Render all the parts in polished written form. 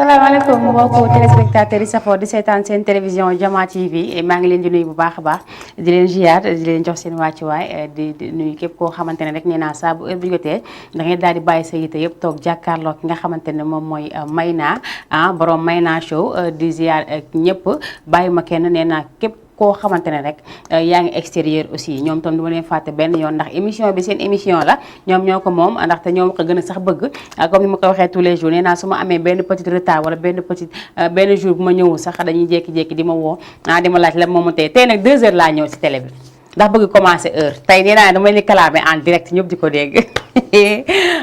salaamaaleykum mbokku téléspectateurs yi safoo di seetaan seen télévision Jama TV maa ngi leen di nuyu bu baax a baax di leen ziar di leen jox seen wàccuwaay di nuyu képp koo xamante ne rek nee naa saa bu heure bi jotee da ngay daal di bàyyi sa yite yëpp toog jàkkaarloo ki nga xamante ne moom mooy Mayna borom Mayna show di ziar ñëpp bàyyi ma kenn nee naa képp koo xamante ne rek yaa ngi extérieur aussi ñoom tam du ma leen fàtte benn yoon ndax émission bi seen émission la ñoom ñoo ko moom ndaxte ñoom ko gën a sax bëgg comme ni ma ko waxee tous les jours nee naa su ma amee benn petit retard wala benn jour bu ma ñëwul sax dañuy jékki-jékki di ma woo di ma laaj la moomu tey nag 2 heures laa ñëw si télé bi ndax bëgg commencé heure tey nee naa damay li kalaame en direct ñëpp di ko dégg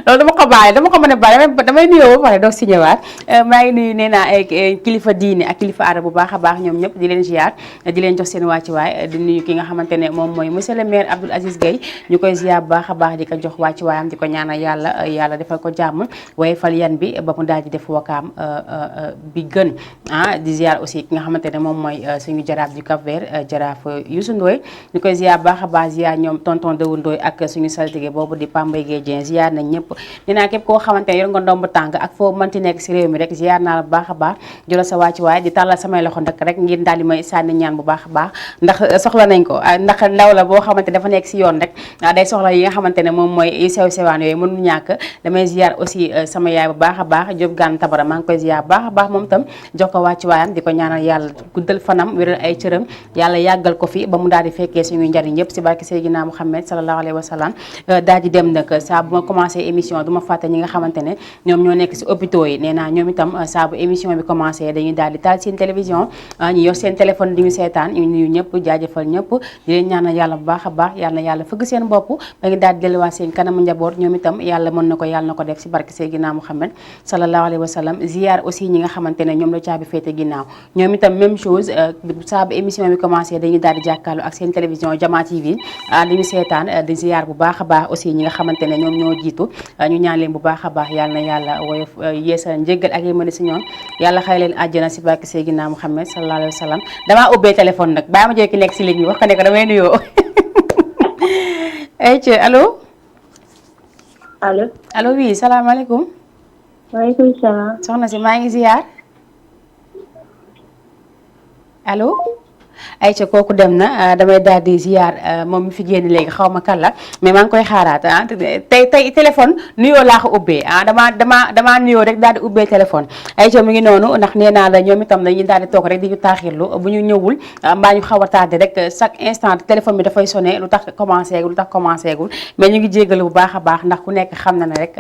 loolu dama ko bàyyi dama ko mën a bàyyi damay nuyoo ba pare doog si ñëwaat maa ngi nuyu nee naa ay kilifa diine ak kilifa aada bu baax a baax ñoom ñëpp di leen ziar di leen jox seen wàccuwaay di nuyu ki nga xamante ne moom mooy monsieur le maire Abdoul Aziz Gueye ñu koy ziar bu baax a baax di ko jox wàccuwaayam di ko ñaanal yàlla defal ko jàmm waaye fal yan bi ba mu daal di def wakaam bi gën di ziar aussi ki nga xamante ne moom mooy suñu jaraaf du Cap Vert jaraaf Youssou Ndoye ñu koy ziar baax a baax ziar ñoom tonton Dewu Ndoye ak suñu saltige boobu di Pambay Gueye ziar nañ ñëpp nee naa képp koo xamante ne yor nga ndomb tànk ak foo mënti nekk si réew mi rek ziar naa la bu baax a baax jëla sa wàcc waaye di tàllal samay loxo ndak rek ngir daal di may sànni ñaan bu baax a baax ndax soxla nañ ko ndax ndaw la boo xamante dafa nekk si yoon rek day soxla yi nga xamante ne moom mooy sew sewaan yooyu mënul ñàkk damay ziar aussi sama yaay bu baax a baax Diop Gane Tabara maa ngi koy ziar bu baax a baax moom tam jox ko wàcc waayam di ko ñaanal yàlla guddal fanam wéral ay cëram yàlla yàggal ko fi ba mu daal di fekkee suñuy njariñ yëpp si barke Seydina Muhammad sallallahu alayhi wa sallam daal di dem nag saa bu ma commencé émission du ma fàtte ñi nga xamante ne ñoom ñoo nekk si hôpitaux yi nee naa ñoom itam saa bu émission bi commencé dañuy daal di taal seen télévision ñu yor seen téléphone di ñu seetaan ñu nuyu ñëpp jaajëfal ñëpp di leen ñaanal yàlla bu baax a baax yàlla fëgg seen bopp ba ngi daal di delluwaat seen kanamu njaboot ñoom itam yàlla mën na ko yàlla na ko def si barke Seydina Muhammad sallallahu alayhi wa sallam ziar aussi ñi nga xamante ne ñoom la caabi féete ginnaaw ñoom itam même chose saa bu émission bi commencé dañuy daal di jàkkaarloo ak seen télévision Jama TV di ñu seetaan di ziar bu baax a baax aussi ñi nga xamante ne ñoom ñoo jiitu ñu ñaan leen bu baax a baax yàlla na yàlla woyof yeesal njéggal ak yémane si ñoom yàlla xëy leen àjjana si barke Seydina Muhammad sallallahu alayhi wa sallam damaa ubbee téléphone nag bàyyi ma jël ki nekk si ligne bi wax ko ne ko damay nuyoo allo allo oui salaamaaleykum waaleykum salaam soxna si maa ngi ziar allo ayca kooku dem na damay daal di ziar moom mi fi génn léegi xaw ma kan la mais maa ngi koy xaaraat tey téléphone nuyoo laa ko ubbee damaa nuyoo rek daal di ubbee téléphone ayca mi ngi noonu ndax nee naa la ñoom itam dañuy daal di toog rek di ñu taaxirlu bu ñu ñëwul mbaa ñu xaw a tardé rek chaque instant téléphone bi dafay sonné lu tax commencé gul mais ñu ngi jégalu bu baax a baax ndax ku nekk xam na ne rek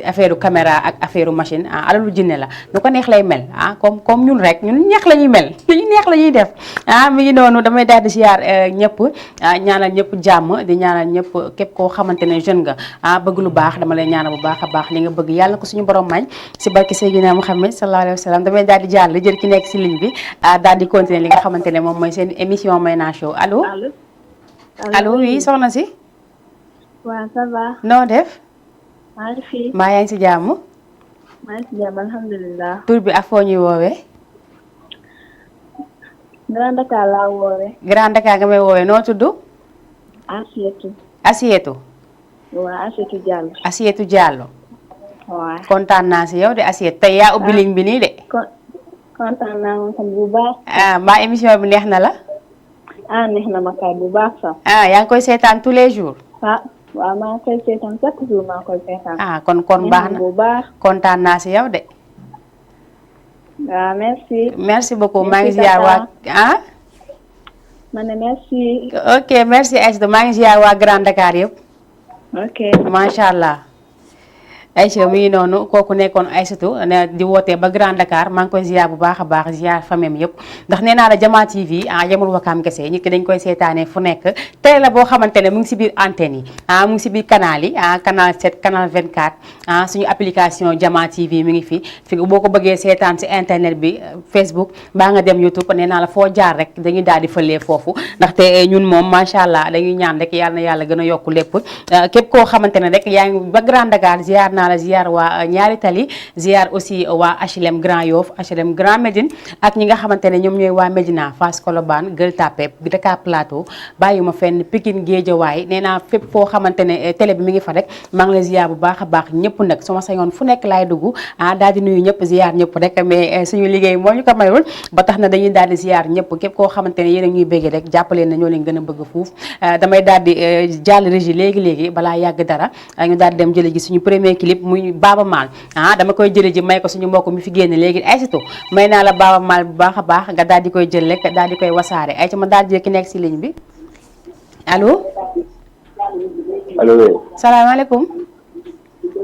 affaire caméra ak affaire machine alalu jinne la nu ko neex lay mel comme ñun rek ñun neex la ñuy mel lu ñu neex la ñuy def mi ngi noonu damay daal di ziar ñëpp ñaanal ñëpp jàmm di ñaanal ñëpp képp koo xamante ne jeune nga bëgg lu baax dama lay ñaanal bu baax a baax li nga bëgg yàlla ko suñu borom mañ si barke Seydina Muhammad sallallahu alayhi wa sallam damay daal di jàll jël ki nekk si ligne bi daal di continuer li nga xamante ne moom mooy seen émission Mayna Show allo oui soxna si waaw ça va noo def maa ngi fi maa yaa ngi si jàmm alhamdulilah tur bi ak foo ñuy woowee Grand Dakar laa woowee. Grand Dakar nga may woowee noo tudd. Asietu. waaw Asietu Diallo. waaw. kontaan naa si yow de Asietu tey yaa ubbi ligne bi nii de. kontaan naa moom tam bu baax. mbaa émission bi neex na la. neex na ma kay bu baax sax. yaa ngi koy seetaan tous les jours. waaw maa ngi koy seetaan chaque jour maa koy seetaan. kon baax na bu baax. kontaan naa si yow de. waaw merci beaucoup maa ngi ziar waa ma ne merci. ok merci Aïssatou maa ngi ziar waa Grand Dakar yëpp. ok macha allah. Aïcha mi ngi noonu kooku nekkoon Aïssatou di wootee ba Grand Dakar maa ngi koy ziar bu baax a baax ziar famille yëpp ndax nee naa la Jama TV yemul wakaam kese nit ki dañ koy seetaanee fu nekk télé la boo xamante ne mu ngi si biir antenne yi mu ngi si biir canal yi canal 7 canal 24 suñu application Jama TV mi ngi fi boo ko bëggee seetaan si internet bi Facebook mbaa nga dem YouTube nee naa la foo jaar rek dañuy daal di fëlee foofu ndaxte ñun moom macha allah dañuy ñaan rek yàlla na yàlla gën a yokku lépp képp koo xamante ne rek yaa ngi ba Grand Dakar ziar naa la ziar waa ñaari tali ziar aussi waa HLM Grand Yoff HLM Grand Médine ak ñi nga xamante ne ñoom ñooy waa Médina Fass Colobane Gueule Tapée Dakar Plateau bàyyuma fenn Pikine Guédiawaye nee naa fépp foo xamante ne télé bi mi ngi fa rek maa ngi lay ziar bu baax a baax ñëpp nag su ma sañoon fu nekk laay dugg daal di nuyu ñëpp ziar ñëpp rek mais suñu liggéey moo ñu ko mayul ba tax na dañuy daal di ziar ñëpp képp koo xamante ne yéen a ñuy béggee rek jàppaleen na ñoo leen gën a bëgg fuuf damay daal di jàll régie léegi balaa yàgg dara ñu daal di dem jële ji suñu premier clip muy Baaba Maal dama koy jële ji may ko suñu mbokk mi fi génne léegi ay surtout may naa la Baaba Maal bu baax a baax nga daal di koy jël rek daal di koy wasaare ay ci ma daal di ki nekk si ligne bi allo allo. salaamaaleykum.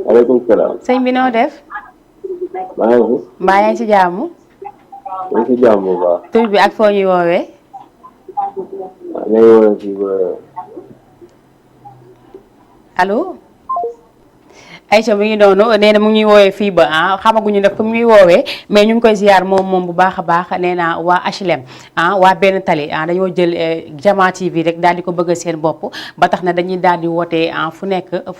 waaleykum salaam. sëñ bi noo def. maa ngi fi. mbaa yaa ngi ci jàmm. maa ngi ci jàmm bu baax. tur bi ak foo ñuy woowee. waaw ngay woowee fii ba. allo. Aïcha mi ngi noonu nee na mu ngi woowee fii ba xamaguñu nag fu mu ngi woowee mais ñu ngi koy ziar moom bu baax a baax nee na waa HLM waa benn tali dañoo jël Jama TV rek daal di ko bëgg seen bopp ba tax na dañuy daal di woote fu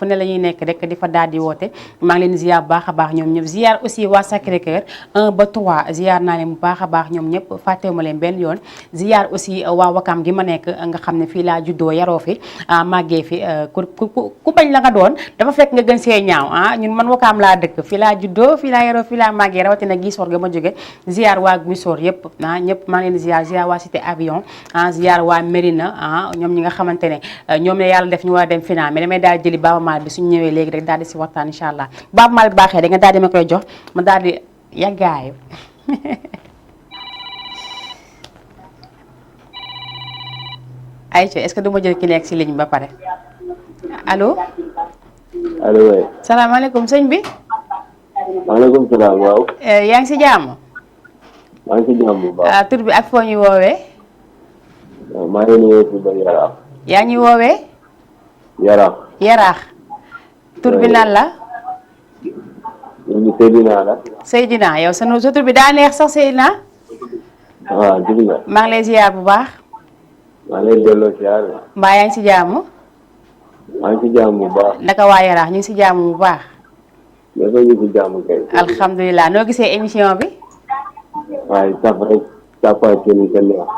ne la ñuy nekk rek di fa daal di woote maa ngi leen ziar bu baax a baax ñoom ñëpp ziar aussi waa Sacré Cœur 1 ba 3 ziar naa leen bu baax a baax ñoom ñëpp fàttewuma leen benn yoon ziar aussi waa Wakam gi ma nekk nga xam ne fii laa juddoo yaroo fi màggee fi ku bañ la nga doon dafa fekk nga gën see ñaaw ñun man Wakaam laa dëkk fii laa juddoo fii laa yaroo fii laa màggee rawatina Gisoor ga ma jóge ziar waa Gisoor yëpp ñëpp maa ngi leen ziar waa Cité Avion ziar waa Mérina ñoom ñi nga xamante ne ñoom ne yàlla def ñu war a dem final mais damay daal di jëli Baaba Maal bi suñu ñëwee léegi rek daal di si waxtaan incha allah Baaba Maal bi baaxee da nga daal di ma koy jox ma daal di yàggaayu Aïcha est-ce que du ma jël ki nekk si ligne ba pare allo. allo waay. salaamaaleykum sëñ bi. maaleykum salaam waaw. yaa ngi si jàmm. maa ngi si jàmm bu baax. tur bi ak foo ñuy woowee. maa ngi nuyu si ba Yaraax. yaa ñuy woowee. Yaraax. tur bi nan la. Seydina la. Seydina yow sa tur bi daa neex sax Seydina. waaw dëgg la. maa ngi lay ziar bu baax. maa ngi lay delloo ziar. mbaa yaa ngi si jàmm. maa ngi si jàmm bu baax. naka waa Yaraax ñu ngi si jàmm bu baax. dafa ñu si jàmm kay. alhamdulilah noo gisee émission bi. waaye saf rek càppaacoli sa neex.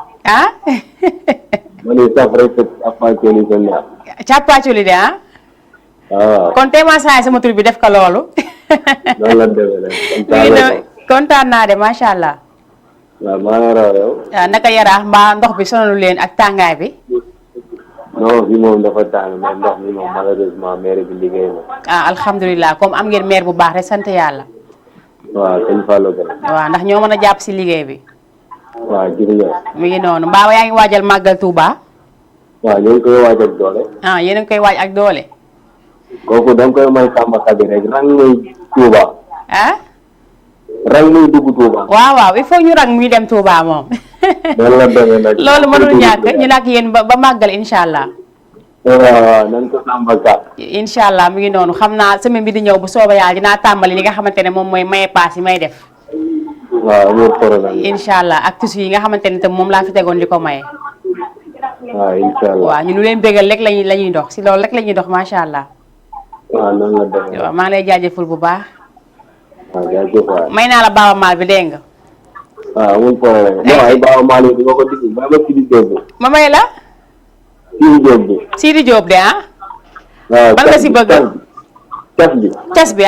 ma ne saf rek càppaacoli sa neex. càppaacoli de waaw. kon tey maa saa sama tur bi def ko loolu. noonu la demee rek. kontaan naa de macha allah. waaw maa ngi raw yow. naka Yaraax mbaa ndox bi sonalu leen ak tàngaay bi. non fii moom dafa tàng mais ndox mi moom malheureusement maire bi liggéey na. alhamdulilah comme am ngeen maire bu baax rek sant yàlla. waaw sëñ Fallou Gueye. waaw ndax ñoo mën a jàpp si liggéey bi. waaw jërëjëf. mi ngi noonu mbaa yaa ngi waajal màggal Touba. waaw ñu ngi koy waaj ak doole. yéen a ngi koy waaj ak doole. kooku da nga koy may sàmmkat bi rek rang muy Touba. rang muy dugg Touba. waaw il faut ñu rang muy dem Touba moom. loolu la demee nag. loolu mënul ñàkk ñu nag yéen ba màggal incha allah. waaw nañ ko sàmmkat. incha allah mi ngi noonu xam naa semaine bi di ñëw bu sooba yàlla dinaa tàmbali li nga xamante ne moom mooy maye paas yi may def. waaw amul problème. incha allah ak tissu yi nga xamante ne tam moom laa fi tegoon di ko maye. waaw incha allah. waaw ñu nu leen bégal rek la ñuy dox si loolu rek la ñuy dox macha allah. waaw noonu la demee. waaw maa ngi lay jaajëfal bu baax. waaw jaajëf waay. may naa la Baaba Maal bi dégg nga. waaw amul problème. non ay Baaba Maal yi di ma ko digg ba ma Sidi Diop bi. ma may la. Sidi Diop bi. Sidi Diop de waaw ban nga si bëgg. cas bi. cas bi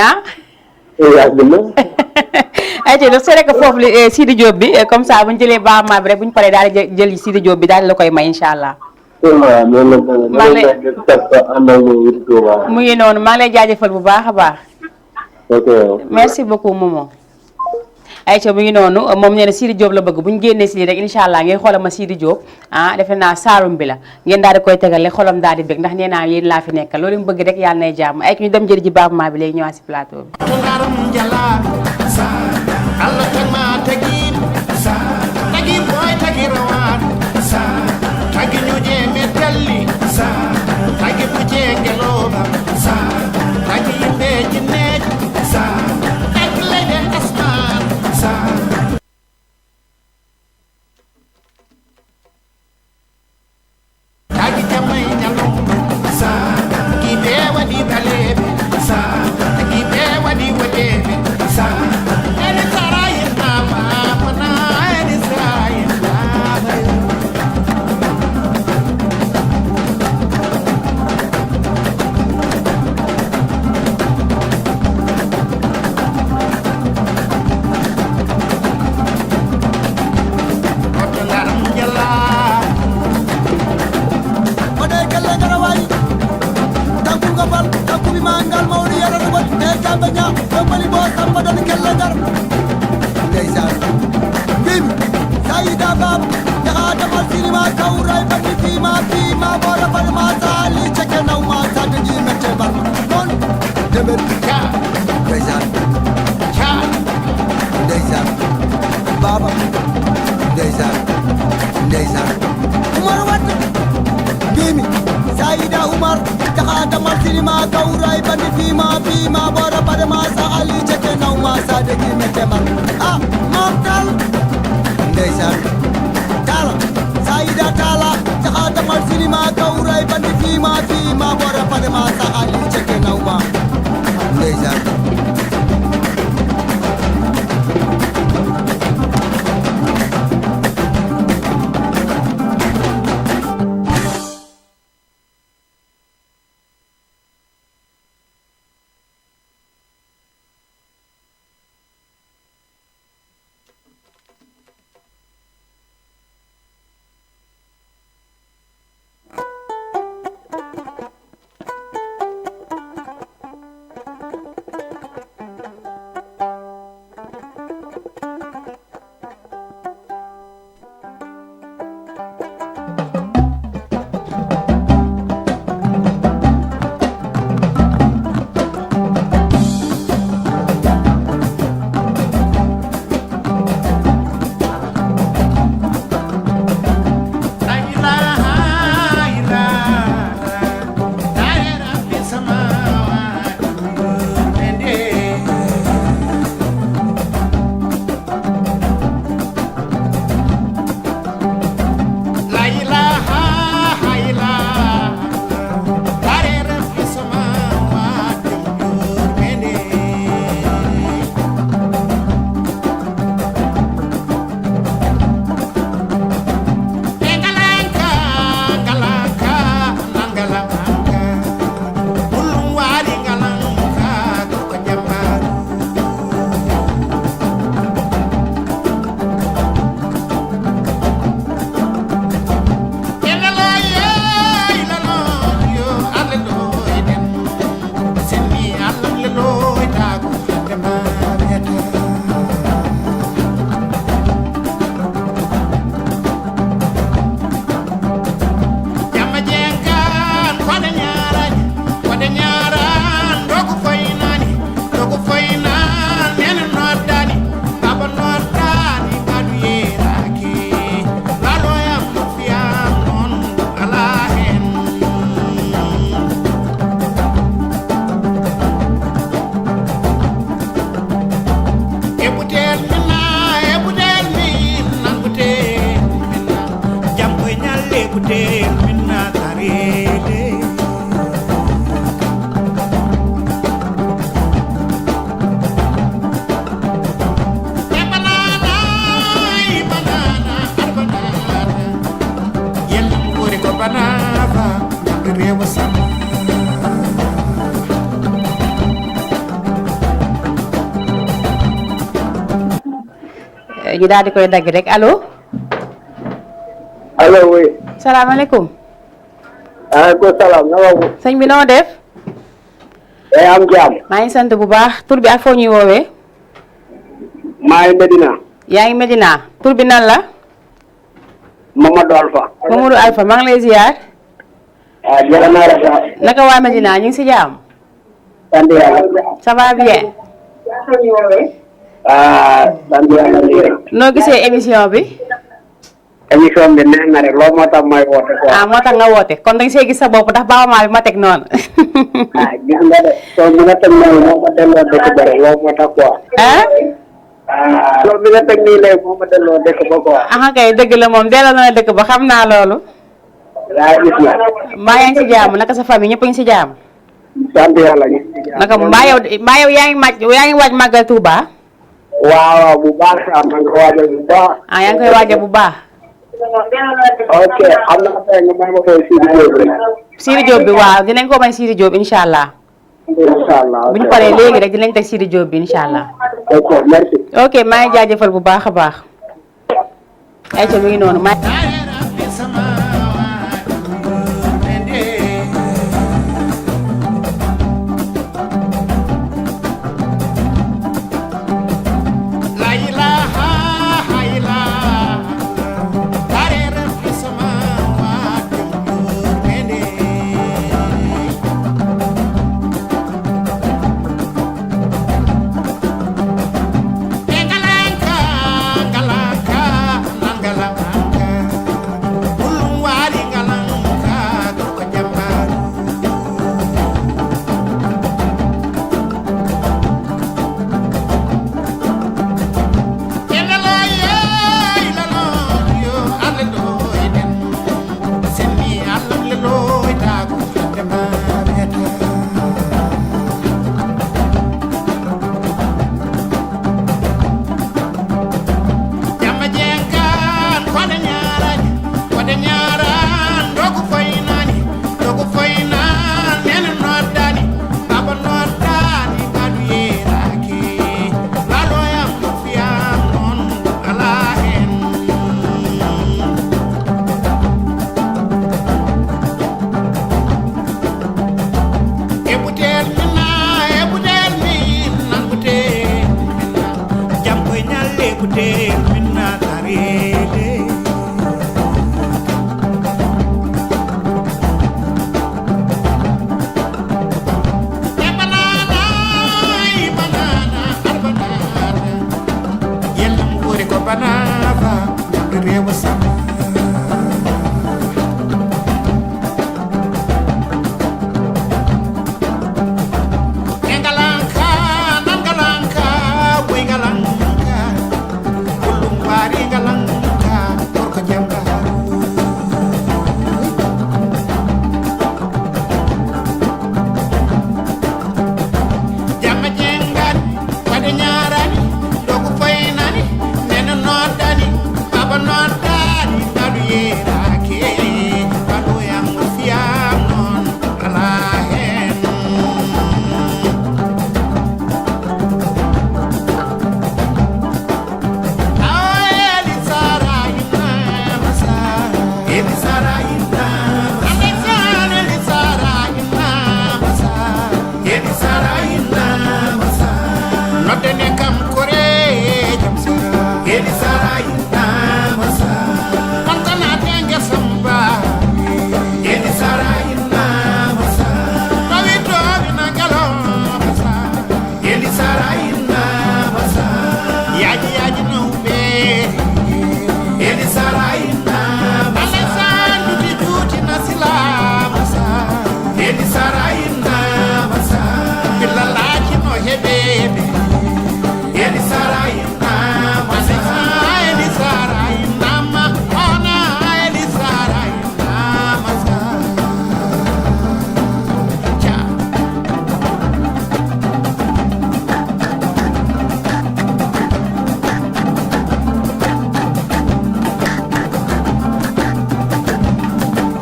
yàgg na. ayca daf see rek foofu li Sidi Diop bi comme ça bu ñu jëlee Baaba Maal bi rek bu ñu paree daal di jël Sidi Diop bi daal di la koy may incha allah. waaw noonu la mu ngi noonu maa ngi lay jaajëfal bu baax a baax. ok merci beaucoup Momo. ayca mu ngi noonu moom nee na Sidi Diop la bëgg bu ñu génnee si lii rek incha allah ngeen xoolal ma Sidi Diop defe naa Saalum bi la ngeen daal di koy tegale xolam daal di bëgg ndax nee naa yéen laa fi nekkal loolu mu bëgg rek yàlla nay jàmm ay ñu dem jëri ji Baaba Maal bi léegi ñëwaat si plateau bi. Keep fima bora pare masa ali jeke naw masa de gine temal ah mam tal ndeysaan tala saida tala jahata mal silima kawray bandi fima bora pare masa ali jeke naw ma ndeysaan ñu daal di koy dagg rek allo. allo oui. salaamaaleykum. waaleykum salaam. na nga ko. sëñ bi noo def. day am jàmm. maa ngi sant bu baax tur bi ak foo ñuy woowee. maa ngi Medina. yaa ngi Medina tur bi nan la. Mamadou Alpha. Mamadou Alpha maa ngi lay ziar. ah jërë naa la sax. naka waa Medina ñu ngi si jàmm. sant yàlla. ça va bien. sant yàlla lii rek. noo gisee émission bi. émission bi neex na rek loolu moo tax may woote quoi. ah moo tax nga woote kon da nga see gis sa bopp ndax Baaba Maal bi ma teg noonu. gis nga de soo bi nga teg noonu moo ma delloo dëkk ba rek loolu moo tax quoi. soo bi nga teg nii léegi moo ma delloo dëkk ba quoi. kay dëgg la moom delloo na la dëkk ba xam naa loolu. yaa gis na. mbaa yaa ngi si jàmm naka sa famille ñëpp a ngi si jàmm. sant yàlla ñu. naka mbaa yow yaa ngi waaj màggal Touba. waaw bu baax sax maa ngi ko waajal bu baax. yaa ngi koy waajal bu baax. ok am na affaire nga may ma koy Sidi Diop rek. Sidi Diop bi waaw dinañ ko may Sidi Diop incha allah. incha allah bu ñu paree léegi rek dinañ teg Sidi Diop bi incha allah. ok merci. ok maa ngi jaajëfal bu baax a baax. ayca mi ngi noonu maa.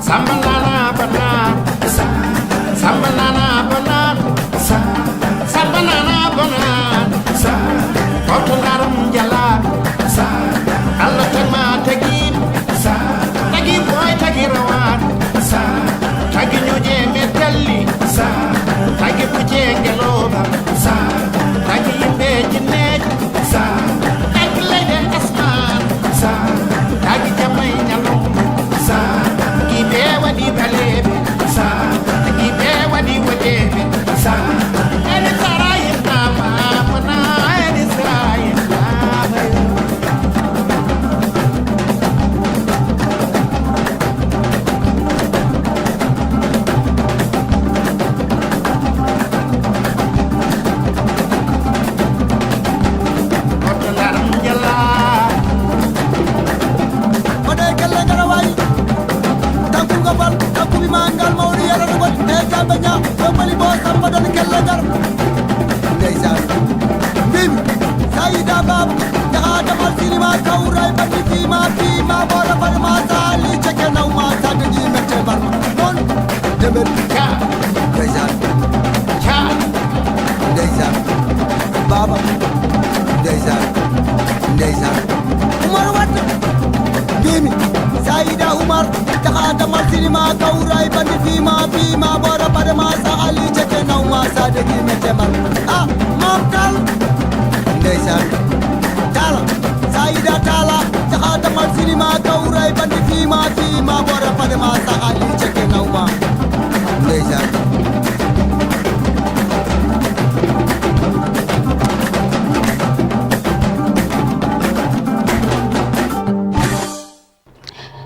samba nana banan samba nana banan samba nana banan oto ngaram jala Allah tagma tagin tagi boy tagi rawan tagi ñuje metalli tagi buje ngeloba tagi yimbe jinnej tagi leyde asman tagi jamay ñalum gi be wadi balebe gi be wadi wodebe ene sarayin nama mana ene sarayin nama mangal mawri yara rubat e jabanya do mali bo samba don kella gar ndeysaan bim sayida bab jaha damal sinima kawray bandi fima bora farma sali cheke naw ma sadji mette barma non demet ka ndeysaan cha ndeysaan baba ndeysaan umar wat bimi sayida umar jaha damal sinima kawray bandi fima bora farma sali cheke naw ma sadji mette barma mam tal ndeysaan tala sayida tala jaha damal sinima kawray bandi fima bora farma sali cheke naw ma ndeysaan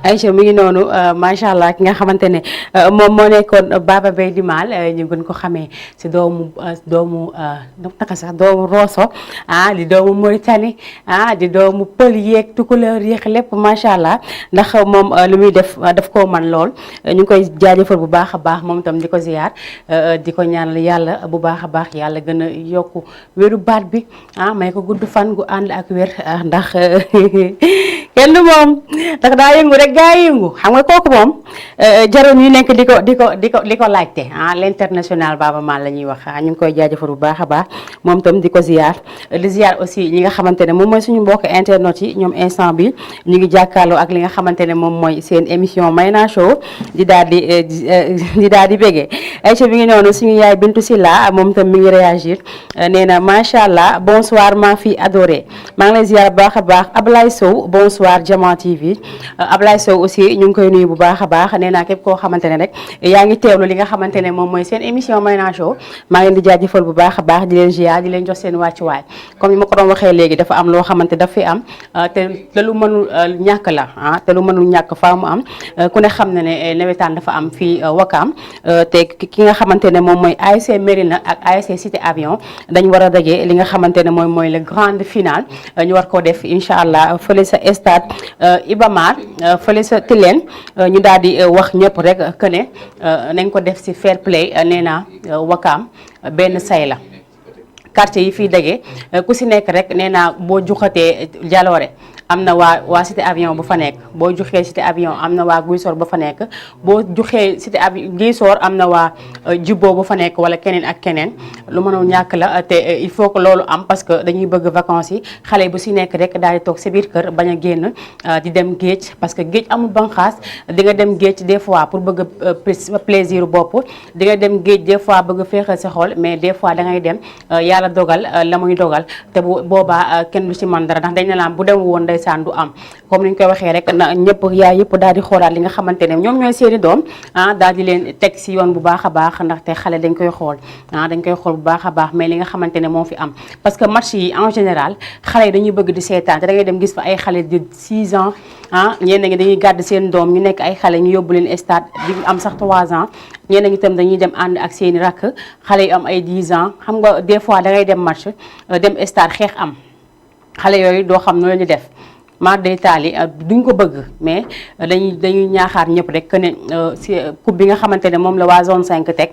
Aïcha mi ngi noonu macha allah ki nga xamante ne moom moo nekkoon Baba Bey di Mal ñu gën ko xamee si doomu naka sax doomu Rosso di doomu Mauritanie di doomu pël yeeg tukuleur yeeg lépp macha allah ndax moom li muy def koo man lool ñu ngi koy jaajëfal bu baax a baax moom itam di ko ziyaar di ko ñaanal yàlla bu baax a baax yàlla gën a yokku wéru baat bi may ko gudd fan gu ànd ak wér ndax kenn du moom ndax daa yëngu rek gaa yi yëngu xam nga kooku moom jaroon ñu nekk di ko laajte l'international Baba Mal la ñuy wax ñu ngi koy jaajëfal bu baax a baax moom itam di ko ziyaar di ziyaar aussi ñi nga xamante ne moom mooy suñu mbokk internet yi ñoom instant bi ñu ngi jàkkaarloo ak li nga xamante ne moom mooy seen émission Mayna Show di daal di bégee Aïcha bi ngi noonu suñu yaay Bintu Silla moom itam mi ngi réagir nee na macha allah bonsoir ma fille adorée maa ngi lay ziyaar bu baax a baax Ablaye Sow bonsoir Jama TV Ablaye Sow aussi ñu ngi koy nuyu bu baax a baax nee naa képp koo xamante ne rek yaa ngi teewlu li nga xamante ne moom mooy seen émission Mayna Show maa ngi leen di jaajëfal bu baax a baax di leen ziar di leen jox seen wàccuwaay comme ni ma ko doon waxee léegi dafa am loo xamante daf fi am te lu mënul ñàkk la te lu mënul ñàkk faa mu am ku ne xam ne ne nawetaan dafa am fii Wakaam te ki nga xamante ne moom mooy ASC Mérina ak ASC Cité Avion dañ war a daje li nga xamante ne mooy le grande finale ñu war koo def incha allah fële sa stade Iba Mar fële sa Tilène ñu daal di wax ñëpp rek que ne nañ ko def ci fair play nee na Wakaam benn say la quartier yi fii daje ku si nekk rek nee naa boo juxatee jaloore am na waa Cité Avion bu fa nekk boo juxee Cité Avion am na waa Guysor ba fa nekk boo juxee Cité Avion Guysor am na waa Jubbo bu fa nekk wala keneen ak keneen lu mënul ñàkk la te il faut que loolu am parce que dañuy bëgg vacances yi xale bu si nekk rek daal di toog sa biir kër bañ a génn di dem géej parce que géej amul banqaas di nga dem géej des fois pour bëgg plaisir bopp di nga dem géej des fois bëgg féexal sa xol mais des fois da ngay dem yàlla dogal la muy dogal te bu boobaa kenn du si mën dara ndax dañ ne laan bu dem woon ndeysaan du am comme ni ñu koy waxee rek na ñëpp yaay yëpp daal di xoolaat li nga xamante ne ñoom ñooy seeni doom daal di leen teg si yoon bu baax a baax ndaxte xale dañ koy xool dañ koy xool bu baax a baax mais li nga xamante ne moo fi am parce que match yi en général xale yi dañuy bëgg di seetaan te da ngay dem gis fa ay xale de 6 ans ñenn ñi dañuy gàdd seen doom ñu nekk ay xale ñu yóbbu leen stade di am sax 3 ans ñenn ñi itam dañuy dem ànd ak seeni rakk xale yu am ay 10 ans xam nga des fois da ngay dem match dem stade xeex am xale yooyu doo xam noo leen di def mar day taali duñ ko bëgg mais dañuy ñaaxaar ñëpp rek que ne si coupe bi nga xamante ne moom la waa zone 5 teg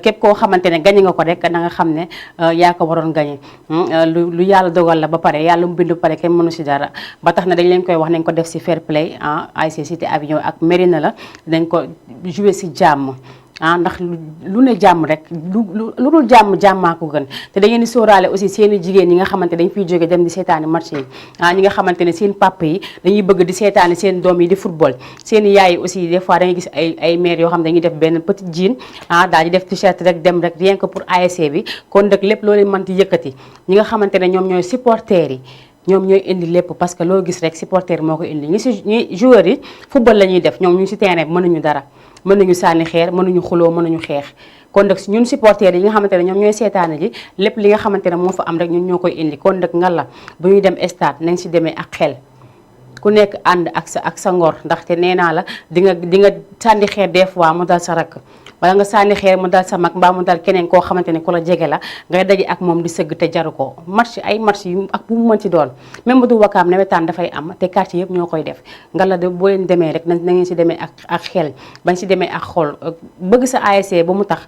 képp koo xamante ne gagné nga ko rek na nga xam ne yaa ko waroon gagné lu yàlla dogal la ba pare yàlla mu bind ba pare kenn mënu si dara ba tax na dañ leen koy wax nañ ko def si fair play ASC Cité Avion ak Mérina la dañ ko jouer si jàmm ndax lu ne jàmm rek lu dul jàmmaa ko gën te da ngeen di sóoraale aussi seen i jigéen ñi nga xamante dañ fiy jóge dem di seetaani match yi ñi nga xamante ne seen papa yi dañuy bëgg di seetaani seen doom yi di football seen i yaay yi aussi des fois da ngay gis ay mère yoo xam ne dañuy def benn petit jean daal di def t-shirt rek dem rek rien que pour ASC bi kon nag lépp loolu mën di yëkkati ñi nga xamante ne ñoom ñooy supporters yi ñoom ñooy indi lépp parce que loo gis rek supporter moo ko indi ñi joueurs yi football la ñuy def ñoom ñu si terrain bi mënuñu dara mënuñu sànni xeer mënuñu xuloo mënuñu xeex kon nag ñun supporters yi nga xamante ne ñoom ñooy seetaane ji lépp li nga xamante ne moo fa am rek ñun ñoo koy indi kon nag nga la bu ñuy dem stade nañ si demee ak xel ku nekk ànd ak sa ngor ndaxte nee naa la di nga sànni xeer des fois mu dal sa rakk wala nga sànni xeer mu dal sa mag mbaa mu dal keneen koo xamante ne ku la jege la ngay daje ak moom di sëgg te jaru ko match yu ak bu mu mën ci doon même bu du wakaam nawetaan dafay am te quartier yëpp ñoo koy def nga la de boo leen demee rek na ngeen si demee ak xel bañ si demee ak xol bëgg sa ASC ba mu tax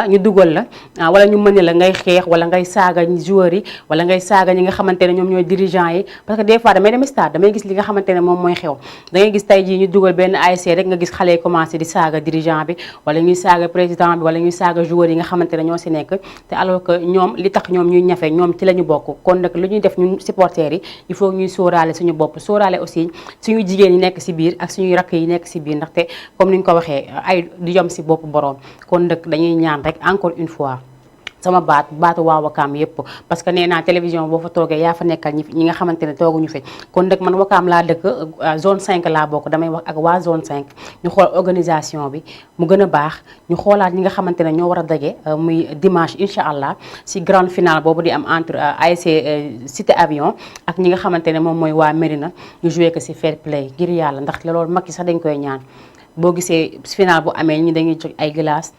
ñu dugal la wala ñu mën la ngay xeex wala ngay saaga joueurs yi wala ngay saaga ñi nga xamante ne ñoom ñooy dirigeants yi parce que des fois damay dem stade damay gis li nga xamante ne moom mooy xew da ngay gis tey jii ñu dugal benn ASC rek nga gis xale yi commencé di saaga dirigeant bi wala ñuy saaga président bi wala ñuy saaga joueurs yi nga xamante ne ñoo si nekk te alors que ñoom li tax ñoom ñuy ñafe ñoom ci la ñu bokk kon nag lu ñuy def ñun supporters yi il faut ñuy sóoraale suñu bopp sóoraale aussi suñu jigéen yi nekk si biir ak suñuy rakk yi nekk si biir ndaxte comme ni ñu ko waxee ay di yom si bopp borom kon nag dañuy ñaan rek encore une fois sama baatu waa Wakaam yëpp parce que nee naa télévision boo fa toogee yaa fa nekkal ñi nga xamante ne tooguñu fi kon nag man Wakaam laa dëkk zone 5 laa bokk damay wax ak waa zone 5 ñu xool organisation bi mu gën a baax ñu xoolaat ñi nga xamante ne ñoo war a daje muy dimanche incha allah si grande finale boobu di am entre ASC Cité Avion ak ñi nga xamante ne moom mooy waa Mérina ñu joué ko si fair play ngir yàlla ndax loolu mag yi sax dañ koy ñaan boo gisee finale bu amee ñi dañuy jox ay glace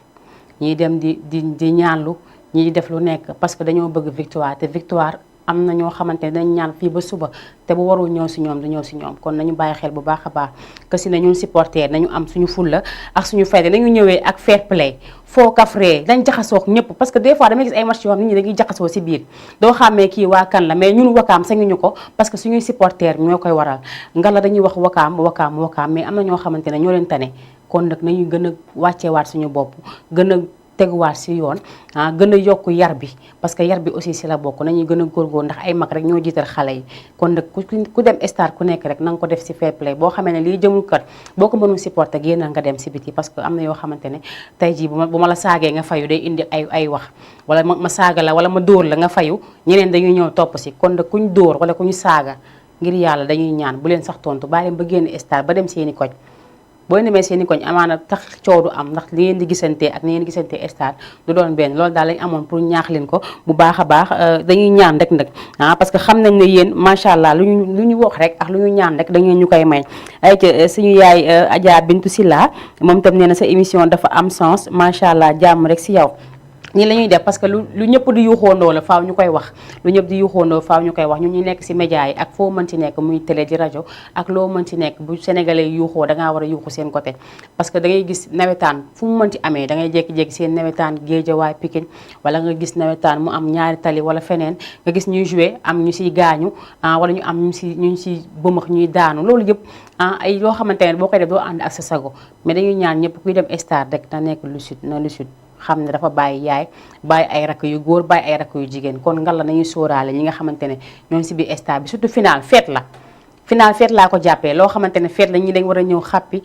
ñiy dem di ñaanlu ñi def lu nekk parce que dañoo bëgg victoire te victoire am na ñoo xamante ne dañ ñaan fii ba suba te bu warul ñëw si ñoom du ñëw si ñoom kon nañu bàyyi xel bu baax a baax que si ne ñun supporter nañu am suñu fulla ak suñu fayda nañu ñëwee ak fair play foo kafree dañ jaxasoo ñëpp parce que des fois damay gis ay match yoo xam nit ñi dañuy jaxasoo si biir doo xàmmee kii waa kan la mais ñun Wakaam sañuñu ko parce que suñuy supporter ñoo koy waral nga la dañuy wax Wakaam mais am na ñoo xamante ne ñoo leen tane kon nag nañu gën a wàcceewaat suñu bopp gën a teguwaat si yoon gën a yokk yar bi parce que yar bi aussi si la bokk nañuy gën a góorgóor ndax ay mag rek ñoo jiital xale yi kon nag ku dem stade ku nekk rek na nga ko def si fair play boo xamee ne lii jëmul kat boo ko mënul supporter génnal nga dem si biti parce que am na yoo xamante ne tey jii bu ma la saagee nga fayu day indi ay wax wala ma saaga la wala ma dóor la nga fayu ñeneen dañuy ñëw topp si kon nag kuñ dóor wala kuñu saaga ngir yàlla dañuy ñaan bu leen sax tontu bàyyi leen ba génn stade ba dem seeni koñ boo demee seeni koñ amaana tax coow du am ndax li ngeen di gisantee ak ni ngeen di gisantee stade du doon benn loolu daal lañ amoon pour ñaax leen ko bu baax a baax dañuy ñaan rek nag parce que xam nañ ne yéen macha allah lu ñu wax rek ak lu ñu ñaan rek dañu ñu koy may ay ca suñu yaay Adja Bintu Silla moom tam nee na sa émission dafa am sens macha allah jàmm rek si yow ñi la ñuy def parce que lu ñëpp di yuuxoondoo la faaw ñu koy wax lu ñëpp di yuuxoondoo faaw ñu koy wax ñun ñu nekk si média yi ak foo mën ci nekk muy télé di rajo ak loo mën ci nekk bu sénégalais yi yuuxoo dangaa war a yuuxu seen côté parce que da ngay gis nawetaan fu mu mën ci amee da ngay jékki-jékki seen nawetaan Géejawaay Pikine wala nga gis nawetaan mu am ñaari tali wala feneen nga gis ñuy joué am ñu siy gaañu wala ñu am ñu si bëmax ñuy daanu loolu yëpp ay loo xamante ne boo koy def doo ànd ak sa sago mais dañuy ñaan ñëpp kuy dem stade rek na nekk lucide xam ne dafa bàyyi yaay bàyyi ay rakk yu góor bàyyi ay rakk yu jigéen kon ngal la nañuy sóoraale ñi nga xamante ne ñoom si biir stade bi surtout final fête laa ko jàppee loo xamante ne fête la ñi dañ war a ñëw xàppi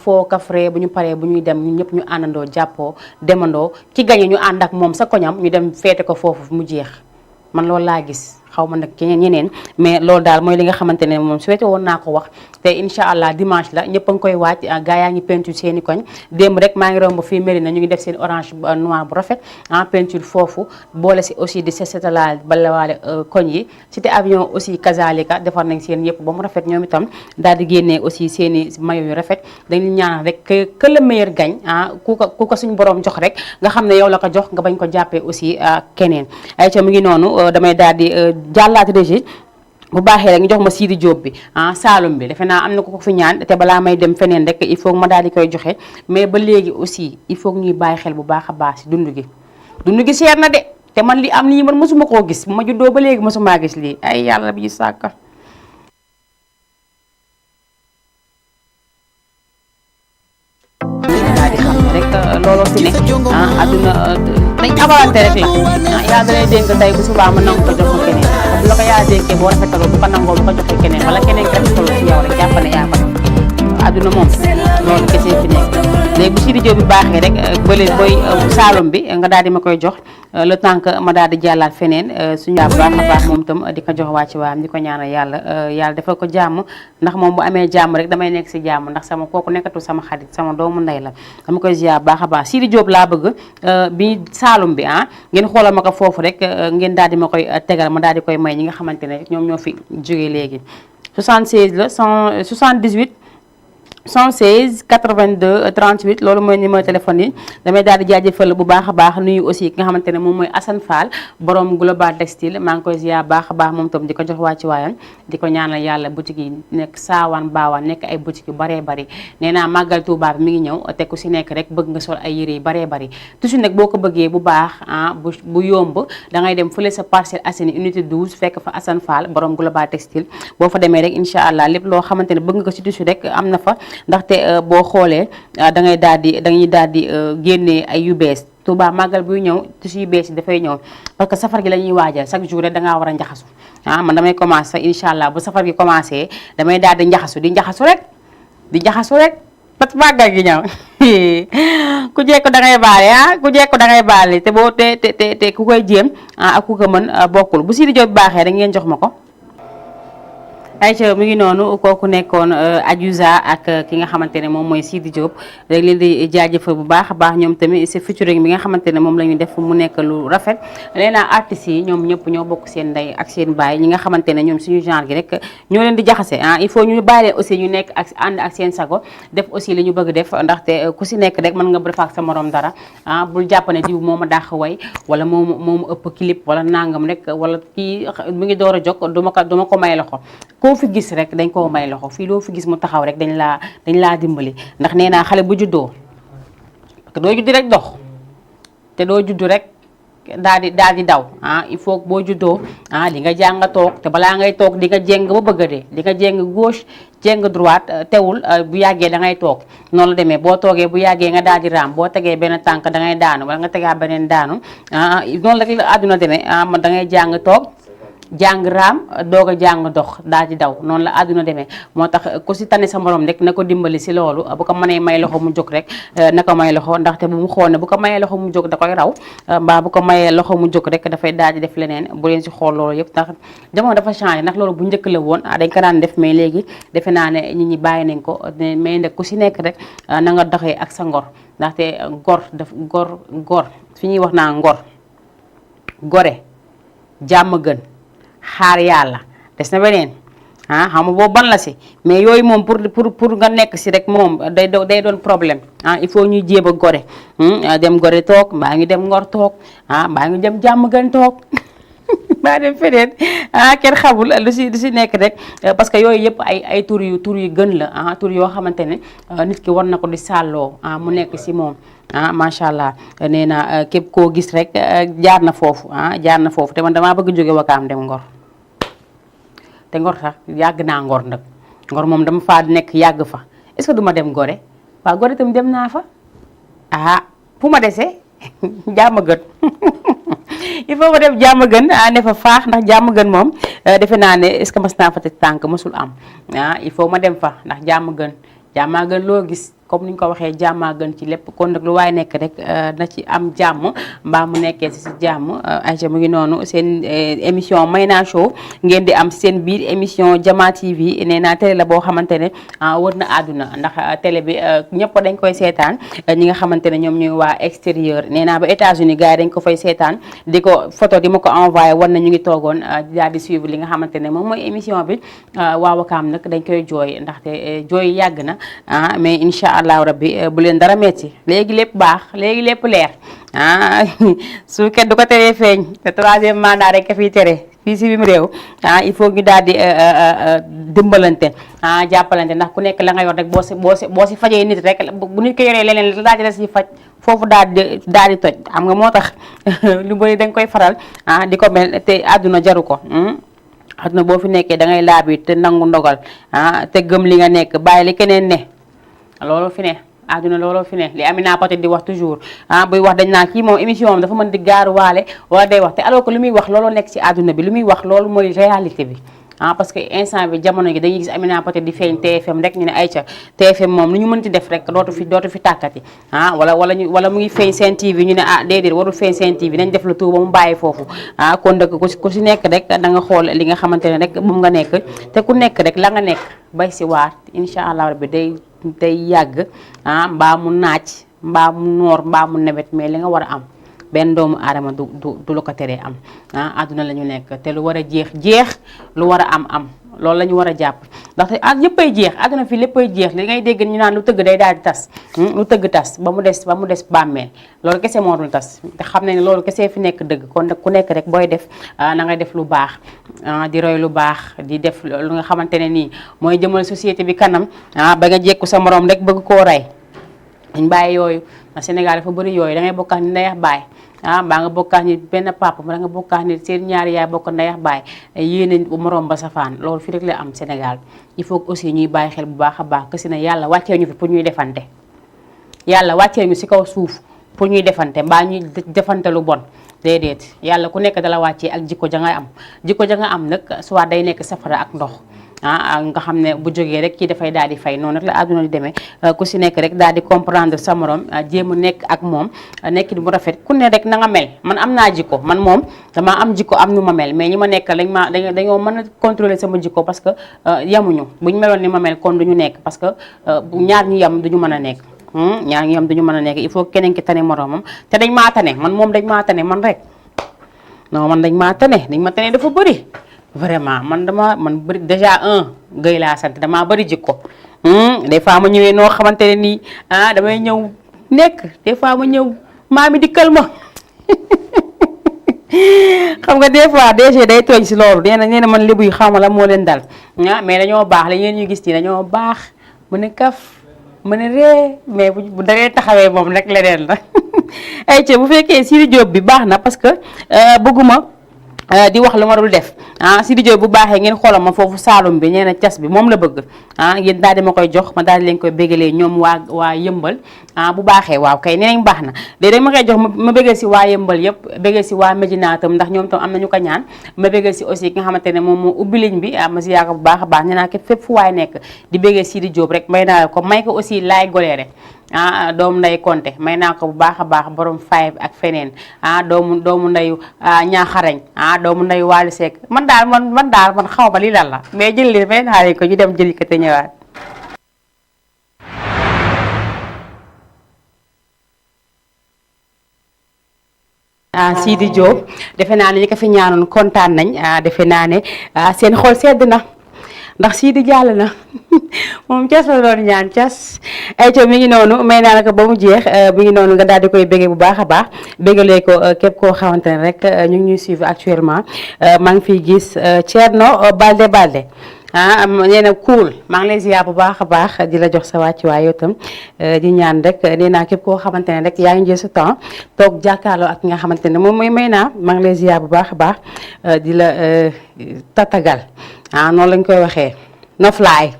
foo kafre bu ñu paree bu ñuy dem ñun ñëpp ñu àndandoo jàppoo demandoo ki gañe ñu ànd ak moom sa koñam ñu dem feete ko foofu mu jeex man loolu laa gis xaw ma nag ñeneen mais loolu daal mooy li nga xamante ne moom souhaité woon naa ko wax te incha allah dimanche la ñëpp a ngi koy waaj gaa yaa ngi peinture seen i koñ démb rek maa ngi romb fii Mérina ñu ngi def seen orange noir bu rafet peinture foofu boole si aussi di setalaal balawaale koñ yi Cité Avion aussi kazalika defar nañ seen yëpp ba mu rafet ñoom itam daal di génnee aussi seen i maillot yu rafet dañu ñaan rek que le meilleur gagne ku ko suñu borom jox rek nga xam ne yow la ko jox nga bañ ko jàppee aussi keneen ay ca mu ngi noonu damay daal di jàllaat régie bu baaxee rek ñu jox ma Sidi Diop bi Saloum bi defe naa am na ko fi ñaan te balaa may dem feneen rek il faut ma daal di koy joxe mais ba léegi aussi il faut ñuy bàyyi xel bu baax a baax si dund gi seer na de te man li am nii man mosuma koo gis bu ma juddoo ba léegi mosumaa gis lii ay yàlla bi sàkka daal di xam ne rek looloo fi ne àdduna dañ abalante rek la yaa da lay dénk tey bu subaa ma nangu ko jox ko keneen bu la ko yaa dénkee boo rafetaloo bu ko nangoo bu ko joxee keneen wala keneen ki rafetaloo ci yow rek jàpp ne yaa ko àdduna moom loolu kese fi nekk léegi bu Sidi Diop bi baaxee rek bële booy Saloum bi nga daal di ma koy jox le temps que ma daal di jàllaat feneen suñu bu baax a baax moom itam di ko jox wàcc waam di ko ñaanal yàlla defal ko jàmm ndax moom bu amee jàmm rek damay nekk si jàmm ndax sama kooku nekkatul sama xarit sama doomu ndey la dama koy ziar baax a baax Sidi Diop laa bëgg bi Saloum bi ngeen xoolal ma ko foofu rek ngeen daal di ma koy tegal ma daal di koy may ñi nga xamante ne ñoom ñoo fi jógee léegi 76 la 178 116 82 38 loolu mooy numéro téléphone yi damay daal di jaajëfal bu baax a baax nuyu aussi ki nga xamante ne moom mooy Assane Fall borom Global Textile maa ngi koy ziar baax a baax moom itam di ko jox wàcc waayam di ko ñaanal yàlla boutique yi nekk saawaan baawaan nekk ay boutique yu baree bari nee naa màggal Tuubaa bi mi ngi ñëw te ku si nekk rek bëgg nga sol ay yére yu baree bari toujours nag boo ko bëggee bu baax bu yomb da ngay dem fële sa Parcelles Assainies unité 12 fekk fa Assane Fall borom Global Textile boo fa demee rek incha allah lépp loo xamante ne bëgg nga ko si tissu rek am na fa ndaxte boo xoolee dañuy daal di génnee ay yu bees Touba màggal buy ñëw tissu yu bees yi dafay ñëw parce que safar gi la ñuy waajal chaque jour rek dangaa war a njaxasu man damay commencé sax incha allah bu safar gi commencé damay daal di njaxasu rek parce que màggal gi ñëw ku jekko da ngay baale ku jekko da ngay baale te boo te ku koy jéem ak ku ko mën bokkul bu Sidi Diop baaxee rek ngeen jox ma ko. ayca mu ngi noonu kooku nekkoon Adiouza ak ki nga xamante ne moom mooy Sidi Diop rek leen di jaajëfal bu baax a baax ñoom tamit c'est featuring bi nga xamante ne moom la ñu def mu nekk lu rafet nee naa artistes yi ñoom ñëpp ñoo bokk seen ndey ak seen baay ñi nga xamante ne ñoom suñu genre gi rek ñoo leen di jaxase il faut ñu bàyyi leen aussi ñu nekk ak ànd ak seen sago def aussi li ñu bëgg def ndaxte ku si nekk rek mën nga def ak sa morom dara bul jàpp ne diw moo ma dàq way wala moo ma ëpp clip wala nangam rek wala kii mu ngi door a jóg duma ko may loxo koo fi gis rek dañ koo may loxo fii loo fi gis mu taxaw rek dañ laa dimbali ndax nee naa xale bu juddoo parce que doo juddu rek dox te doo juddu rek daal di daw il faut boo juddoo di nga jàng toog te balaa ngay toog di nga jéng ba bëgg a dee di nga jéng gauche jéng droite teewul bu yàggee da ngay toog noonu la demee boo toogee bu yàggee nga daal di raam boo tegee benn tànk da ngay daanu wala nga tegaa beneen daanu noonu rek la àdduna demee da ngay jàng toog jàng raam doog a jàng dox daal di daw noonu la àdduna demee moo tax ku si tane sa morom rek na ko dimbali si loolu bu ko mënee may loxo mu jóg rek na ko may loxo ndaxte bu mu xool ne bu ko mayee loxo mu jóg da koy raw mbaa bu ko mayee loxo mu jóg rek dafay daal di def leneen bu leen si xool loolu yëpp ndax jamono dafa changé ndax loolu bu njëkk la woon dañ ko daan def mais léegi defe naa ne nit ñi bàyyi nañ ko mais nag ku si nekk rek na nga doxee ak sa ngor ndaxte gor fi ñuy wax naa ngor gore jàmm gën xaar yàlla des na beneen xam nga boobu ban la si mais yooyu moom pour nga nekk si rek moom day doon problème il faut ñuy jéem a gore dem gore toog mbaa ngi dem ngor toog mbaa ngi dem jàmm gën toog mbaa dem feneen kenn xamul lu si nekk rek parce que yooyu yëpp ay tur yu gën la tur yoo xamante ne nit ki war na ko di sàlloo mu nekk si moom macha allah nee na képp koo gis rek jaar na foofu te man damaa bëgg jóge Wakaam dem Ngor te Ngor sax yàgg naa Ngor nag Ngor moom dama faa nekk yàgg fa est-ce que du ma dem Gorée waaw Gorée tam dem naa fa fu ma desee jàmm gën il faut ma dem jàmm gën ne fa faax ndax jàmm gën moom defe naa ne est-ce que mas naa fa te tànk mësul am il faut ma dem fa ndax jàmm gën loo gis comme ni ñu ko waxee jàmmaa gën ci lépp kon nag lu waaye nekk rek na ci am jàmm mbaa mu nekkee si jàmm ayca mu ngi noonu seen émission Mayna Show ngeen di am seen biir émission Jama TV nee naa télé la boo xamante ne wër na àdduna ndax télé bi ñëpp dañ koy seetaan ñi nga xamante ne ñoom ñooy waa extérieur nee naa ba États-Unis gars yi dañ ko fay seetaan di ko photo di ma ko envoyé war na ñu ngi toogoon daal di suivre li nga xamante ne moom mooy émission bi waa Wakaam nag dañ koy jooy ndaxte jooy yàgg na mais incha allah rabbi bu leen dara metti léegi lépp baax léegi lépp leer su kenn du ko teree feeñ te troisième mandat rek ka fiy tere fii si biir réew il faut ñu daal di dimbalante jàppalante ndax ku nekk la nga yor rek boo si fajee nit rek bu nit ko yoree leneen daal di la si faj foofu daal di toj xam nga moo tax lu bëri dañ koy faral di ko mel te àdduna jaru ko. àdduna boo fi nekkee da ngay laabi te nangu ndogal te gëm li nga nekk bàyyi li keneen ne loolu fi ne àdduna looloo fi ne li Amina Poté di wax toujours buy wax dañ naa kii moom émission am dafa mën di gaaruwaale wala day wax te alors que lu muy wax looloo nekk ci àdduna bi lu muy wax loolu mooy réalité bi parce que instant bi jamono gi dañuy gis Amina Poté di feeñ TFM rek ñu ne ayca TFM moom lu ñu mënti def rek dootu fi tàkkati wala mu ngi feeñ Sen TV ñu ne déedéet warul feeñ Sen TV nañ def la tout ba mu bàyyi foofu kon dëkk ku si nekk rek da nga xool li nga xamante ne rek moom nga nekk te ku nekk rek la nga nekk bay si waar incha allah rabbi day yàgg mbaa mu naaj mbaa mu noor mbaa mu nawet mais li nga war a am benn doomu aadama du la ko teree am àdduna la ñu nekk te lu war a jeex lu war a am loolu la ñu war a jàpp ndaxte yëppay jeex àdduna fii léppay jeex li ngay dégg ñu naan lu tëgg day daal di tas lu tëgg tas ba mu des bàmmeel loolu kese moo dul tas te xam ne loolu kese fi nekk dëgg kon nag ku nekk rek booy def na ngay def lu baax di roy lu baax di def lu nga xamante ne nii mooy jëmal société bi kanam ba nga jekku sa morom rek bëgg koo rey dañ bàyyi yooyu Sénégal dafa bëri yooyu da ngay bokkaat ni ndeyax baay baa nga bokkaat ni benn papa da nga bokkaat ni seen ñaari yaay bokk ndeyax baay yéene morom ba safaan loolu fi rek la am Sénégal il faut que aussi ñuy bàyyi xel bu baax a baax que si ne yàlla wàccee ñu fi pour ñuy defante yàlla wàccee ñu si kaw suuf pour ñuy defante mbaa ñuy defante lu bon déedéet yàlla ku nekk dala wàccee ak jikko ja nga am nag soit day nekk safara ak ndox nga xam ne bu jógee rek kii dafay daal di fay noonu rek la àdduna di demee ku si nekk rek daal di comprendre sa morom jéem a nekk ak moom nekk bu rafet ku ne rek na nga mel man am naa jikko man moom damaa am jikko am nu ma mel mais ñi ma nekk dañoo mën a contrôler sama jikko parce que yamuñu bu ñu meloon ni ma mel kon duñu nekk parce que ñaar ñu yam duñu mën a nekk ñaar ñu yam duñu mën a nekk il faut keneen ki tane moromam te dañ maa tane man moom dañ maa tane man rek non man dañ ma tane dafa bëri vraiment man bëri déjà gëy laa sant damaa bëri jikko des fois ma ñëwee noo xamante ne nii damay ñëw nekk des fois ma ñëw maa mi dikkal ma xam nga des fois DG day tooñ si loolu nee na man lébu yi xaw ma la moo leen dal mais dañoo baax la yéen ñu gis nii dañoo baax mën a kaf mën a ree mais bu daree taxawee moom rek leneen la ay bu fekkee Sidy Diop bi baax na parce que bëgguma di wax lu ma dul def Sidy Diop bu baaxee ngeen xoolal ma foofu Saalum bi ñeena cas bi moom la bëgg ngeen daal di ma koy jox ma daal di leen koy bégalee ñoom waa yëmbal bu baaxee waaw kay nee nañ baax na léegi dañ ma koy jox ma bégal si waa yëmbal yëpp bégal si waa Médina tam ndax ñoom tam am nañu ko ñaan ma bégal si aussi ki nga xamante ne moom moo ubbi ligne bi ma si yaakaar bu baax a baax nee naa képp fépp fu waay nekk di bégal Sidy Diop rek may naa ko may ko aussi laay goleere doomu nday Konte may naa ko bu baax a baax borom fay ak feneen doomu ndayu ñaaxarañ doomu ndayu Waly Seck man xaw ma lii lan la mais jël leen may naa leen ko ñu dem jëli ko te ñëwaat. Sidy Diop defe naa ne ñi ko fi ñaanoon kontaan nañ defe naa ne seen xol sedd na. ndax Sidy jàll na moom cas la doon ñaan cas ay mi ngi noonu may naa la ko ba mu jeex mi ngi noonu nga daal di koy béggee bu baax a baax béggalee ko képp koo xamante ne rek ñu ngi ñuy suivre actuellement maa ngi fiy gis Thierno Balde nee na cool maa ngi lay ziar bu baax a baax di la jox sa wàccuwaay yow tam di ñaan rek nee naa képp koo xamante ne rek yaa ngi jël sa temps toog jàkkaarloo ak nga xamante ne moom mooy may naa maa ngi lay ziar bu baax a baax di la tatagal noonu lañ koy waxee noflaay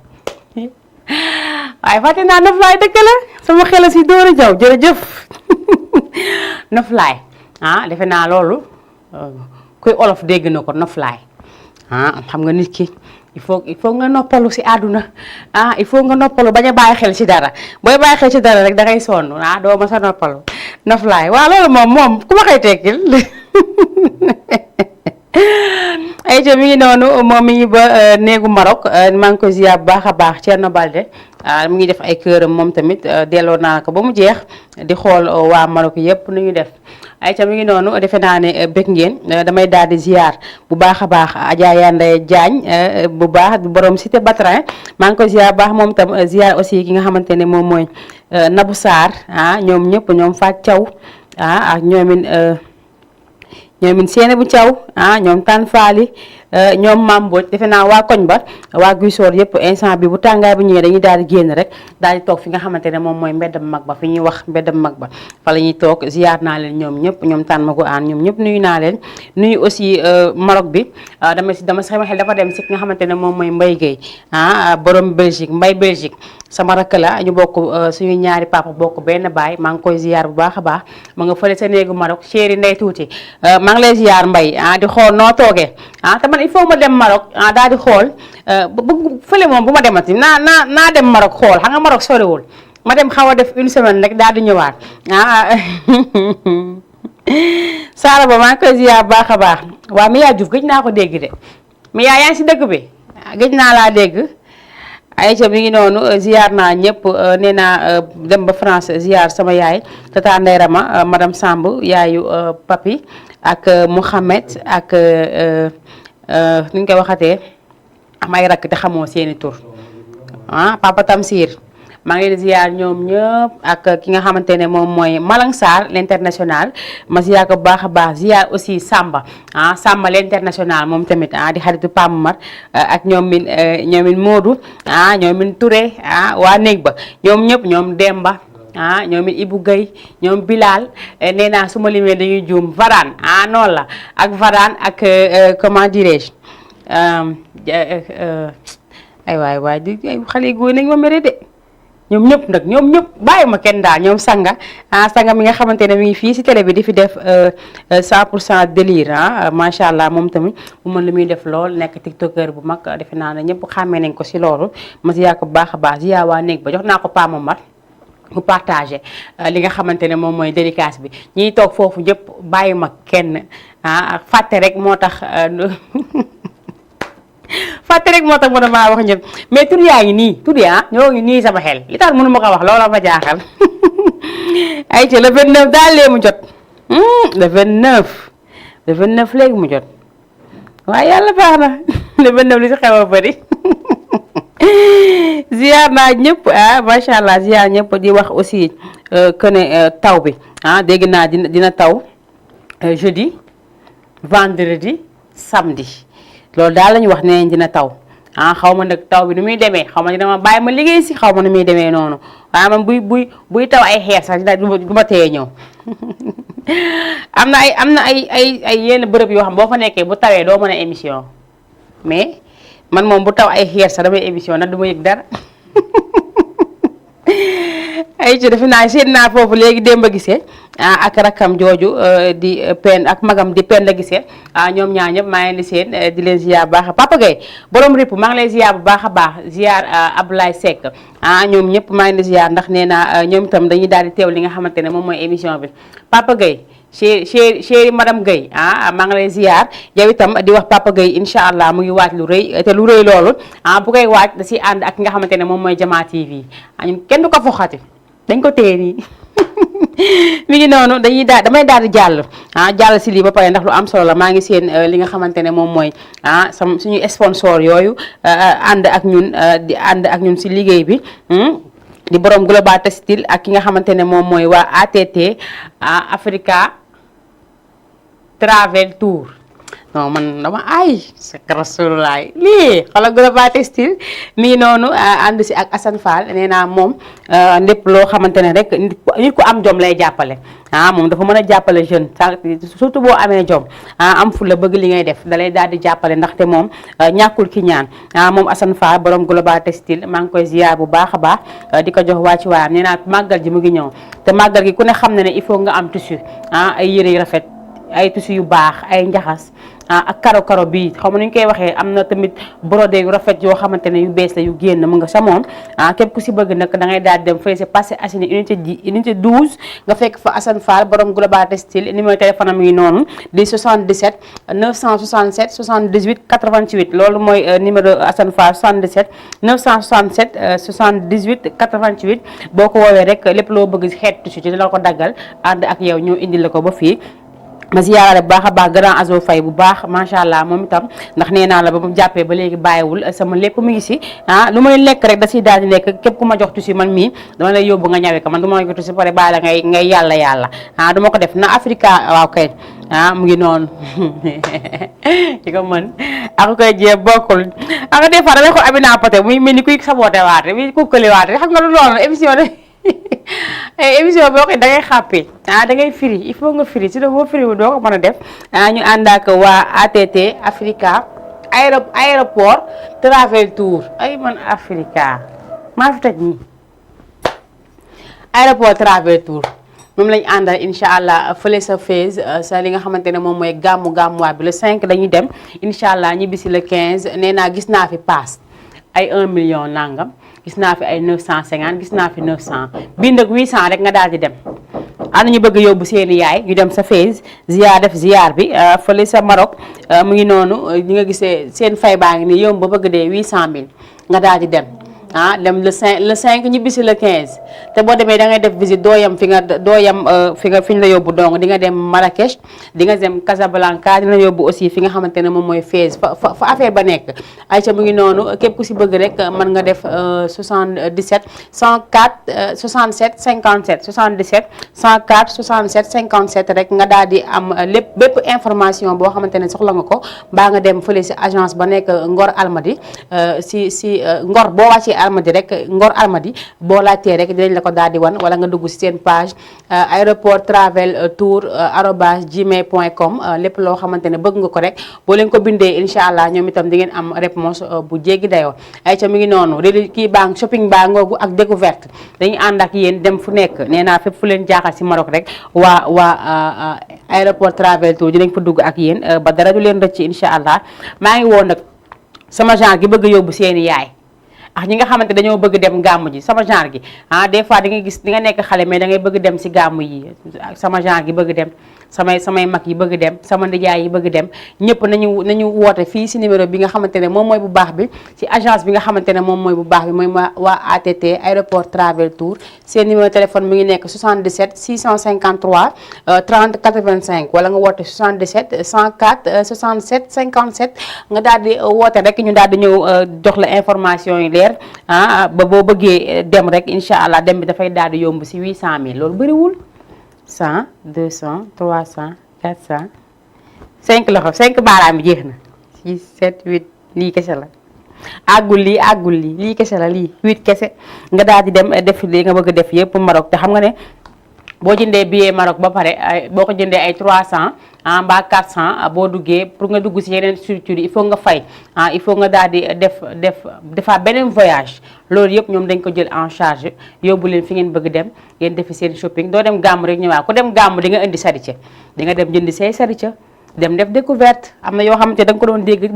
waaye fàtte naa noflaay dëkk la sama xel si Dóora Jaw jërëjëf noflaay defe naa loolu kuy olof dégg na ko noflaay xam nga nit ki il faut nga noppalu si àdduna il faut nga noppalu bañ a bàyyi xel si dara booy bàyyi xel si dara rek da ngay sonn doo ma sa noppalu noflaay waaw loolu moom ku ma koy tekkil ay mi ngi noonu moom mi ngi ba néegu Maroc maa ngi ko ziar bu baax a baax Thierno Balde mi ngi def ay këram moom tamit delloo naa ko ba mu jeex di xool waa Maroc yëpp nu ñu def ay mi ngi noonu defe naa ne bëgg ngeen damay daal di ziar bu baax a baax Adja Yande Diagne bu baax borom cité Batrin maa ngi ko ziar bu baax moom tam ziar aussi ki nga xamante ne moom mooy Nabou Sarr ñoom ñëpp ñoom Fatou Thiaw ak ñoomin ñoom it Seene bu Thiaw ñoom Tane Faali ñoom Mambooj defe naa waa koñ ba waa Guy Soor yëpp instant bi bu tàngaay bu ñëwee dañuy daal di génn rek daal di toog fi nga xamante ne moom mooy mbeddam mag ba fi ñuy wax mbeddam mag ba fa la ñuy toog ziar naa leen ñoom ñëpp ñoom Tane Magu Aan ñoom ñëpp nuyu naa leen nuyu aussi Maroc bi dama sama xel dafa dem si ki nga xamante ne moom mooy Mbaye Gueye borom Belgique Mbaye Belgique sama rakk la ñu bokk suñu ñaari papa bokk benn baay maa ngi koy ziar bu baax a baax ma nga fële sa néegu Maroc chéri Ndey Tuuti maa ngi lay ziar Mbaye di xool noo toogee te man il faut ma dem Maroc daal di xool bu fële moom bu ma demati naa dem Maroc xool xam nga Maroc soriwul ma dem xaw a def une semaine rek daal di ñëwaat Saara ba maa ngi koy ziar bu baax a baax waa Miya Diouf gëj naa ko dégg de Miya yaa ngi si dëkk bi gëj naa laa dégg Aïcha mi ngi noonu ziar naa ñëpp nee naa dem ba France ziar sama yaay tata Ndey Rama madame Samb yaayu Papi ak Mouhamed ak ni ñu koy waxatee am ay rakk te xamoo seeni tur Papa Tamsir maa ngi leen di ziar ñoom ñëpp ak ki nga xamante ne moom mooy Malang Sarr l'international ma ziar ko bu baax a baax ziar aussi Samba Samba l'international moom tamit di xaritu Pam Mar ak ñoomin Modou ñoomin Touré waa néeg ba ñoom ñëpp ñoom Demba ñoomin Ibou Gueye ñoom Bilal nee naa su ma limee dañuy juum Varane noonu la ak Varane ak comment dirais-je ay waay di xale góor nañ ma mere de ñoom ñëpp nag ñoom ñëpp bàyyi ma kenn daal ñoom sanga mi nga xamante ne mi ngi fii si télé bi di fi def 100% délire macha allah moom tamit mu mën lu muy def lool nekk tiktoker bu mag defe naa ne ñëpp xàmmee nañ ko si loolu ma si yaa ko bu baax a baax si yaa waa néeg ba jox naa ko Pama Mar mu partagé li nga xamante ne moom mooy dédicace bi ñiy toog foofu ñëpp bàyyi ma kenn fàtte rek moo tax ma damaa wax ñëpp mais tur yaa ngi nii tur yaa ñoo ngi nii sama xel li tax mënu ma ko wax loola ma jaaxal ay ca le 29 daal lee mu jot le 29 léegi mu jot waaye yàlla baax na le 29 li si xew a bëri ziar naa ñëpp macha allah ziar ñëpp di wax aussi que ne taw bi dégg naa dina taw jeudi vendredi samedi loolu daal la ñu wax nee dina taw xaw ma nag taw bi nu muy demee xaw ma dina ma bàyyi ma liggéey si xaw ma nu muy demee noonu waaye man buy taw ay xeer sax du ma teye ñëw am na ay yenn bërëb yoo xam boo fa nekkee bu tawee doo mën a émission mais man moom bu taw ay xeer sax damay émission nag du ma yëg dara ay ci defe naa seet naa foofu léegi Demba Gisee ak rakam jooju di pen ak magam di pen la gisee ñoom ñaar ñëpp maa ngi leen di seen di leen ziar bu baax Papa Gueye borom ripp maa ngi lay ziar bu baax a baax ziar Abdoulaye Seck ñoom ñëpp maa ngi leen di ziar ndax nee naa ñoom itam dañuy daal di teew li nga xamante ne moom mooy émission bi Papa Gueye chéri madame Gueye maa ngi lay ziar yow itam di wax Papa Gueye incha allah mu ngi waaj lu rëy te lu rëy loolu bu koy waaj da si ànd ak ki nga xamante ne moom mooy Jama TV ñun kenn du ko foxati dañ ko téye nii mi ngi noonu damay daal di jàll si lii ba pare ndax lu am solo la maa ngi seen li nga xamante ne moom mooy suñu sponsor yooyu ànd ak ñun si liggéey bi di borom Global Textile ak ki nga xamante ne moom mooy waa ATT Africa Travel Tour non man dama ay sakk rasulullah lii xoolal Global Textile mi ngi noonu ànd si ak Assane Fall nee naa moom lépp loo xamante ne rek nit ku am jom lay jàppale moom dafa mën a jàppale jeune surtout boo amee jom am fu la bëgg li ngay def dalay daal di jàppale ndaxte moom ñàkkul ki ñaan moom Assane Fall borom Global Textile maa ngi koy ziar bu baax a baax di ko jox wàcc waayam nee naa màggal ji mu ngi ñëw te màggal gi ku ne xam na ne il faut nga am tissu ay yëre yu rafet ay tissu yu baax ay njaxas ak karo bii xaw ma nu ñu koy waxee am na tamit brodé yu rafet yoo xamante ne yu bees la yu génn mu nga sa moom képp ku si bëgg nag da ngay daal dem fële si Parcelles Assainies unité 12 nga fekk fa Assane Fall borom Global Textile numéro téléphone am ngi noonu di 77 967 78 88 loolu mooy numéro Assane Fall 77 967 78 88 boo ko woowee rek lépp loo bëgg si xeet tissu ci dina ko daggal ànd ak yow ñëw indil la ko ba fii ma ziyaare bu baax a baax grand Azo Faye bu baax macha allah moom itam ndax nee naa la ba mu jàppee ba léegi bàyyiwul sama lépp mu ngi si lu may lekk rek da siy daal di nekk képp ku ma jox tusi man mii dama lay yóbbu nga ñawe ko man du ma la ko tusi pare bàyyi la ngay yàlla du ma ko def na Africa waaw kay mu ngi noonu di ko mën ak koy jéem bokkul ak des fois damay ko Amina Poté muy mel ni kuy saboote waate muy kukkali waate xam nga lu loolu émission de émission boo ko da ngay xàppi da ngay firi il faut nga firi si boo firi wu doo ko mën a def ñu ànd ak waa ATT Africa aéroport travel tour ay man Africa maa fi toj nii aéroport travel tour moom lañ àndal incha allah fële sa phase sa li nga xamante ne moom mooy gàmmuwaat bi le 5 dañuy dem incha allah ñibbi si le 15 nee naa gis naa fi paas ay 1 million nangam gis naa fi ay 950 gis naa fi 900 bii nag 800 rek nga daal di dem. am na ñu bëgg yóbbu seeni yaay ñu dem sa phase def ziar bi fële sa Maroc mu ngi noonu li nga gisee seen fay baa ngi nii yomb ba bëgg dee 800000 nga daal di dem. dem le 5 ñibbi si le 15 te boo demee da ngay def visite doo yem fi ñu la yóbbu donc di nga dem Marrakech di nga dem Casablanca dina yóbbu aussi fi nga xamante ne moom mooy Fès fa affaire ba nekk ayca mu ngi noonu képp ku si bëgg rek mën nga def 77 104 67 57 77 104 67 57 rek nga daal di am bépp information boo xamante ne soxla nga ko mbaa nga dem fële si agence ba nekk Ngor Almadi si Ngor boo wàccee Almadi rek Ngor Almadi boo laajtee rek dinañ la ko daal di wan wala nga dugg ci seen page aéroport travel tour @gmail.com lépp loo xamante ne bëgg nga ko rek boo leen ko bindee incha allah ñoom itam di ngeen am réponse bu jéggi dayoo ay ca mi ngi noonu léegi kii baa shopping baa ngoogu ak découverte dañuy ànd ak yéen dem fu nekk nee naa fépp fu leen jaaxal ci Maroc rek waa aéroport travel tour dinañ fa dugg ak yéen ba dara du leen rëcc incha allah maa ngi woon nag sama genre gi bëgg yóbbu seeni yaay ak ñi nga xamante dañoo bëgg dem gàmmu ji sama genre gi des fois di nga gis di nga nekk xale mais da ngay bëgg dem ci gàmmu yi sama genre gi bëgg dem samay mag yi bëgg dem sama ndijaay yi bëgg dem ñëpp nañu woote fii ci numéro bi nga xamante ne moom mooy bu baax bi ci agence bi nga xamante ne moom mooy bu baax bi mooy waa ATT aéroport travel tour seen numéro téléphone mi ngi nekk 77 653 30 85 wala nga woote 77 104 67 57 nga daal di woote rek ñu daal di ñëw jox la information yi leer ba boo bëggee dem rek incha allah dem bi dafay daal di yomb ci 800000 loolu bëriwul 100 200 300 400 5 loxo 5 baaraam bi jeex na 6 7 8 lii kese la àggul lii kese la lii 8 kese nga daal di dem def li nga bëgg def yëpp Maroc te xam nga ne boo jëndee billet Maroc ba pare boo ko jëndee ay 300 mbaa 400 boo duggee pour nga dugg ci yeneen structure yi il faut nga fay il faut nga daal di defaat beneen voyage loolu yëpp ñoom dañ ko jël en charge yóbbu leen fi ngeen bëgg dem ngeen defi seen shopping doo dem gàmm rek ñëwaat ku dem gàmm di nga indi sarica di nga dem jëndi say sarica dem def découverte am na yoo xamante da nga ko doon dégg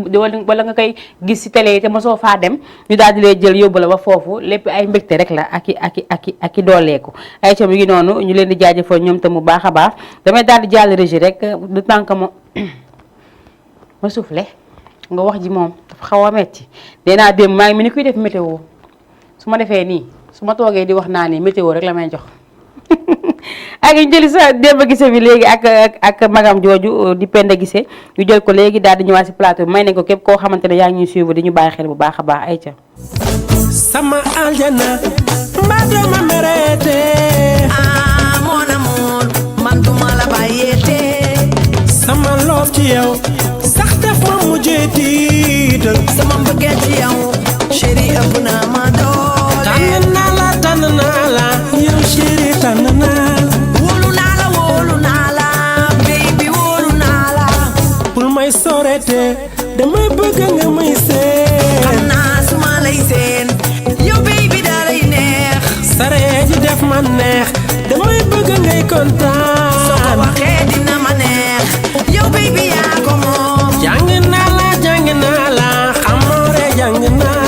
wala nga koy gis ci télé yi te mosoo faa dem ñu daal di lay jël yóbbu la ba foofu lépp ay mbégte rek la ak i dooleeku ay ca mi ngi noonu ñu leen di jaajëfal ñoom te mu baax a baax damay daal di jàll régie rek du tànk ma soufflé nga wax ji moom dafa xaw a metti nee naa dem maa ngi mel ni kuy def météo su ma defee nii su ma toogee di wax naa ni météo rek la may jox ak ñu jëli sa Demba Guissé bi léegi ak magam jooju di Penda Guissé ñu jël ko léegi daal di ñëwaat si plateau bi may nañ ko képp koo xamante ne yaa ngi ñuy suivre di ñu bàyyi xel bu baax a baax ay ca sama aljana mbaa dooma merete mon amour man duma la bàyyeete sama loof ci yow sax def ma mujjee tiital sama mbëggeel ci yow chéri ëpp na ma doole tànn naa la yow chéri tànn naa may sorete damay bëgg nga may seen xam naa su ma lay seen yow baby da lay neex saree ji def ma neex damay bëgg ngay kontaan soo ko waxee dina ma neex yow baby yaa ko moom jàng naa la xamoore jàng naa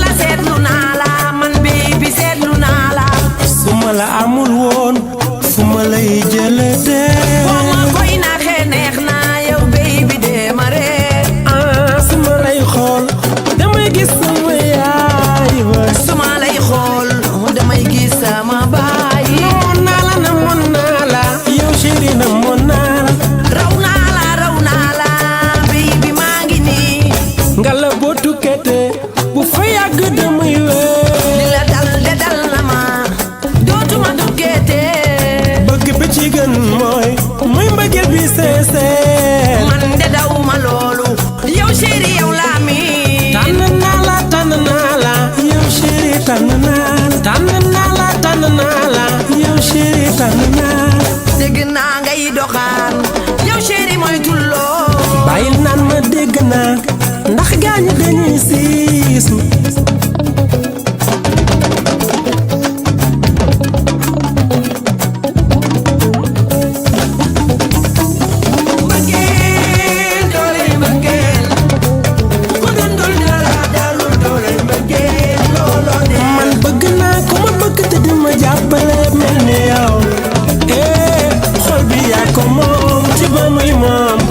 la seetlu naa la man baby seetlu naa la su ma la amul woon fu ma lay jëlee boo ma koy naxee neex na damay gis sama yaay ba suma lay xool damay gis sama baay namoon naa la yow chéri namoon naa la raw naa la baby maa ngi nii nga la boo tukkete bu fa yàgg damay wéy li la dal de dal na ma dootuma tukkete bëgg bi ci gën mooy mbëggeel bi gis man bëgg naa ko ma bëgg te di ma jàppale mel ni yow xol bi yaa ko moom ci ba muy moom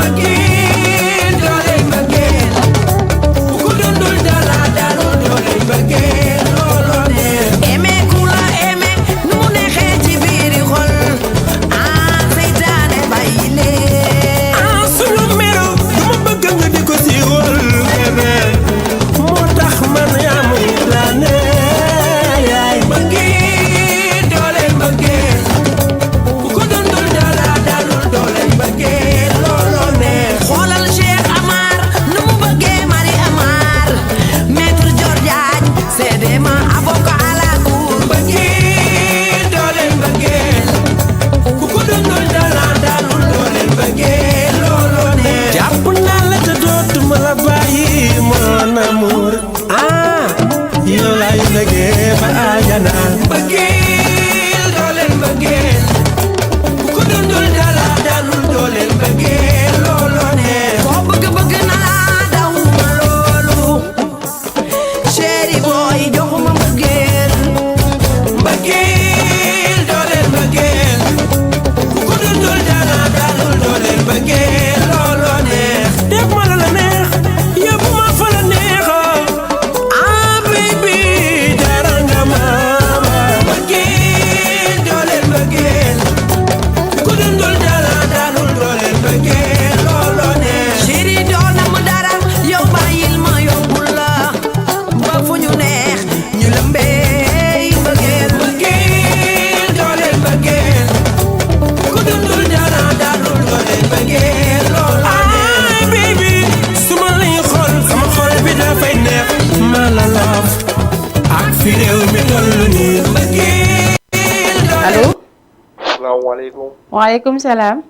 waaleykum salaam.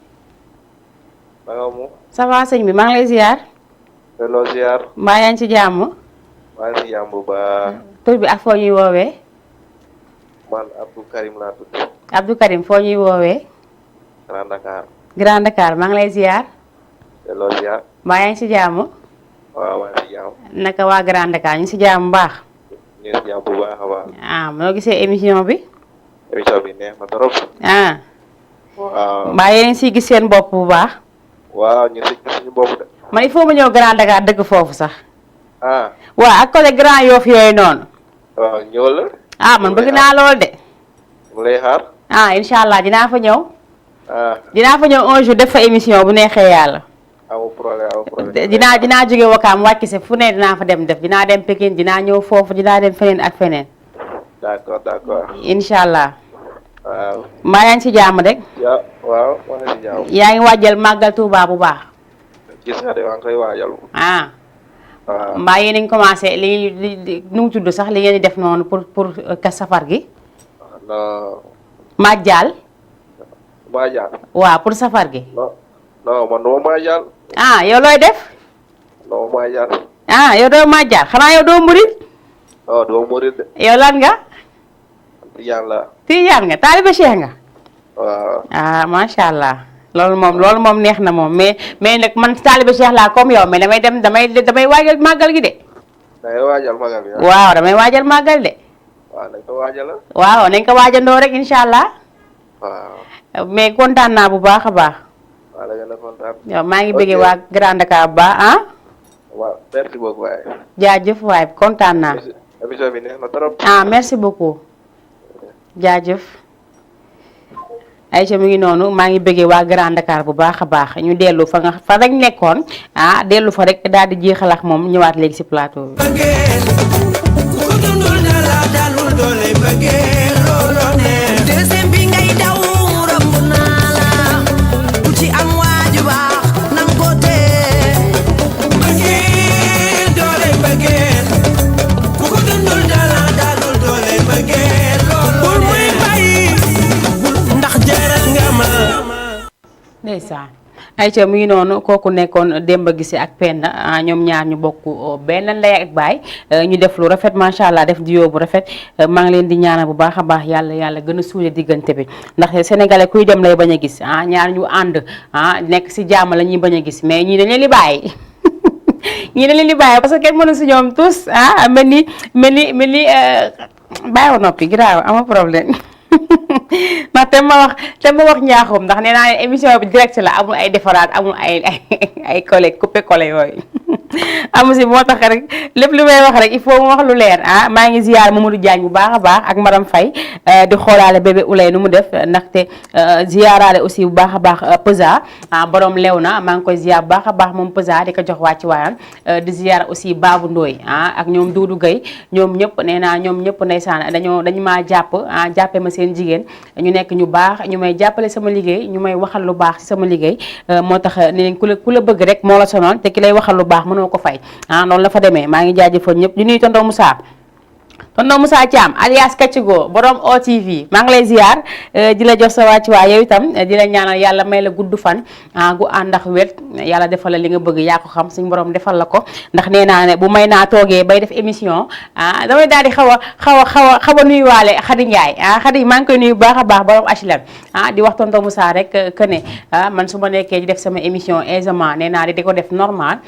ça va sëñ bi maa ngi lay ziar. delloo ziar. mbaa yaa ngi ci jàmm. maa ngi ci jàmm bu baax. tur bi ak foo ñuy woowee. man Abdou Karim laa tudd. Abdou Karim foo ñuy woowee. Grand Dakar. Grand Dakar maa ngi lay ziar. delloo ziar. mbaa yaa ngi ci jàmm. waaw maa ngi ci jàmm. naka waa Grand Dakar ñu ngi ci jàmm baax. ñu ngi ci jàmm bu baax a baax. noo gisee émission bi. émission bi neex na trop. waaw mbaa yéen si gis seen bopp bu baax. waaw ñu si gis suñu bopp de. man il faut ma ñëw Grand Dakar dëgg foofu sax. waaw ak côté Grand Yoff yooyu noonu. waaw ñëwal la. man bëgg naa lool de. mu lay xaar. incha allah dinaa fa ñëw. dinaa fa ñëw un jour def fa émission bu neexee yàlla. amul problème dinaa jóge Wakaam wàcc se fu ne dinaa fa dem def dinaa dem Pikine dinaa ñëw foofu dinaa dem feneen ak feneen. d'accord. incha allah. waaw. mbaa yaa ngi ci jàmm rek. waaw maa ngi ci jàmm. yaa ngi waajal màggal Touba bu baax. gis nga de maa ngi koy waajal. waaw. mbaa yéen a ngi commencé li nu mu tudd sax li ngeen di def noonu pour safar gi. non. Majjal. waaw pour safar gi. non man doo Majjal. yow looy def. doo Majjal. yow doo Majjal xanaa yow doo murit. doo murit de. yow lan nga. Tijaan la. Tijaan nga taaliba Cheikh nga. waaw. macha allah loolu moom neex na moom mais nag man taaliba Cheikh laa comme yow mais damay waajal màggal gi de. damay waajal màggal gi. waaw damay waajal màggal de. waaw nañ ko waajal. waaw nañ ko waajandoo rek incha allah. waaw. mais kontaan naa bu baax a baax. waaw da ngeen a kontaan. yow maa ngi bëggee waa Grand Dakar bu baax waaw merci beaucoup waay. jaajëf waay kontaan naa. émission bi neex na trop. merci beaucoup. jaajëf. Aïcha mu ngi noonu maa ngi bëggee waa Grand Dakar bu baax a baax ñu dellu fa rek nekkoon dellu fa rek daal di jeexal ak moom ñëwaat léegi ci plateau bi. deuxième bi ngay daw romb naa la ku ci am waaju baax nang ko tee mbëggeel doole mbëggeel ku ko dundul dala dalul doole mbëggeel bul muy bàyyi ndax jaral nga ma. ndeysaan ayca mu ngi noonu kooku nekkoon Demba Guissé ak Penda ñoom ñaar ñu bokk benn ndey ak baay ñu def lu rafet macha allah def di bu rafet maa ngi leen di ñaanal bu baax a baax yàlla gën a suude diggante bi ndax sénégalais kuy dem lay bañ a gis ñaar ñu ànd nekk si jàmm la ñuy bañ a gis mais ñii dañ leen di bàyyi ñii dañ leen di bàyyi parce que kenn mënu si ñoom tous mel ni bàyyi noppi giraaw ama problème ndax te ma wax ñaaxum ndax nee naa émission bi direct la amul ay defaraat amul ay collègue coupé collé yooyu amu si moo tax rek lépp lu may wax rek il faut mu wax lu leer maa ngi ziyaar Mamadou Diagne bu baax a baax ak Maram Faye di xoolaale bébé Oulay nu mu def ndaxte ziyaaraale aussi bu baax a baax Peza borom lew na maa ngi koy ziyaar bu baax a baax moom Peza di ko jox wàcc waayam di ziyaar aussi Babou Ndoye ak ñoom Doudou Gueye ñoom ñëpp nee naa ñoom ñëpp ndeysaan dañu maa jàppe ma seen jigéen ñu nekk ñu baax ñu may jàppale sama liggéey ñu may waxal lu baax ci sama liggéey moo tax ne leen ku la bëgg rek moo la sonoon te ki lay waxal lu baax mënoo ko fay noonu la fa demee maa ngi jaajëfal ñëpp di nuyu tonton Moussa Thiam alias Kaccigo borom OTV maa ngi lay ziar di la jox sa wàccuwaay yow itam di la ñaanal yàlla may la gudd fan gu ànd ak wér yàlla defal la li nga bëgg yaa ko xam suñu borom defal la ko ndax nee naa ne bu may naa toogee bay def émission damay daal di xaw a nuyuwaale Khady Ndiaye Khady maa ngi koy nuyu bu baax a baax borom HLM di wax tonton Moussa rek que ne man su ma nekkee di def sama émission aisément nee naa di ko def normal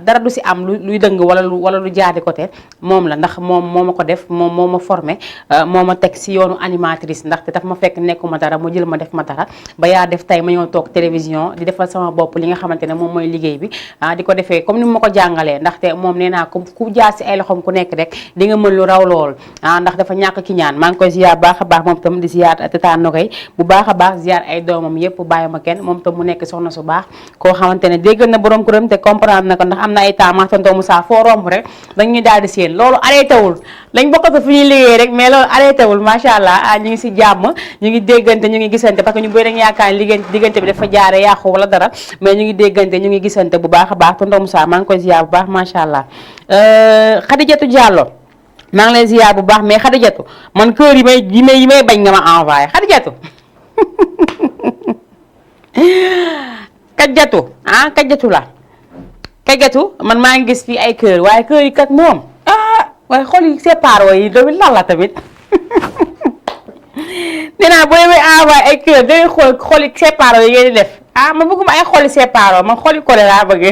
dara du si am luy dëng wala lu jaadi côté moom la ndax moom moo ma ko def moom moo ma formé moo ma teg si yoonu animatrice ndaxte daf ma fekk nekkuma dara mu jël ma def ma dara ba yaa def tey ma ñëw toog télévision di defal sama bopp li nga xamante ne moom mooy liggéey bi di ko defee comme ni ma ko jàngalee ndaxte moom nee naa ku jaar si ay loxoom ku nekk rek di nga mën lu raw lool ndax dafa ñàkk ki ñaan maa ngi koy ziar baax a baax moom tam di ziar tata Nogay bu baax a baax ziar ay doomam yëpp bàyyi ma kenn moom tam mu nekk soxna su baax koo xamante ne dégg na borom këram te comprendre na ko ndax am na ay temps ma tonton Moussa foo romb rek dañuy daal di séen loolu arrêté wul lañ bokkatu fu ñuy liggéey rek mais loolu arrêté wul macha allah ñu ngi si jàmm ñu ngi déggante ñu ngi gisante parce que ñu bëri dañu yaakaar ni diggante bi dafa jaare yàqu wala dara mais ñu ngi déggante ñu ngi gisante bu baax a baax tonton Moussa maa ngi koy ziar bu baax macha allah Khadijatou Diallo maa ngi lay ziar bu baax mais Khadijatou man kër yi may bañ nga ma envoyé Khadijatou Kajjatu la Kajjatu man maa ngi gis fii ay kër waaye kër yi kat moom waaye xool yi séparé yi tamit lan la tamit dinaa boo demee envoyé ay kër dangay xool yi séparé yi ngeen di def man bëgguma ay xooli séparé man xooli collé laa bëgg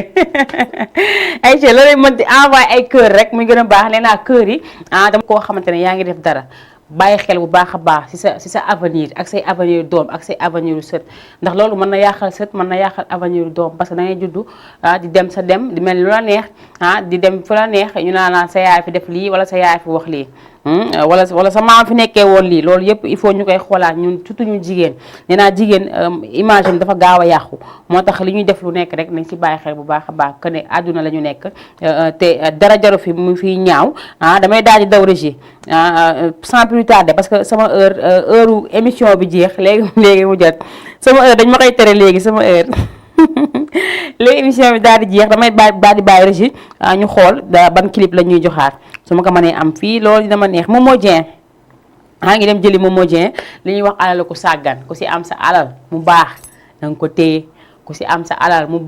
ay ci loolu mën di envoyé ay kër rek muy gën a baax nee naa kër yi dama koo xamante ne yaa ngi def dara bàyyi xel bu baax a baax ci sa avenir ak say avenir doom ak say avenir sët ndax loolu mën na yàqal sët mën na yàqal avenir doom parce que da ngay juddu di dem sa dem di mel lu la neex di dem fu la neex ñu naan sa yaay fi def lii wala sa yaay fi wax lii wala sa maam fi nekkee woon lii loolu yëpp il faut ñu koy xoolaat ñun surtout ñu jigéen nee naa jigéen image am dafa gaaw a yàqu moo tax li ñuy def lu nekk rek nañ ci bàyyi xel bu baax a baax que ne àdduna la ñu nekk te dara jaru fi mu fiy ñaaw damay daal di daw régie sans plus tarder parce que sama heure émission bi jeex léegi mu jot sama heure dañ ma koy tere léegi sama heure léegi émission bi daal di jeex damay daal di bàyyi régie ñu xool ban clip la ñuy joxaat su ma ko mënee am fii loolu dina ma neex Momo Dieng ngi dem jëli Momo Dieng li ñuy wax alal ku sàggan ku si am sa alal mu baax na nga ko téye ku si am sa alal mu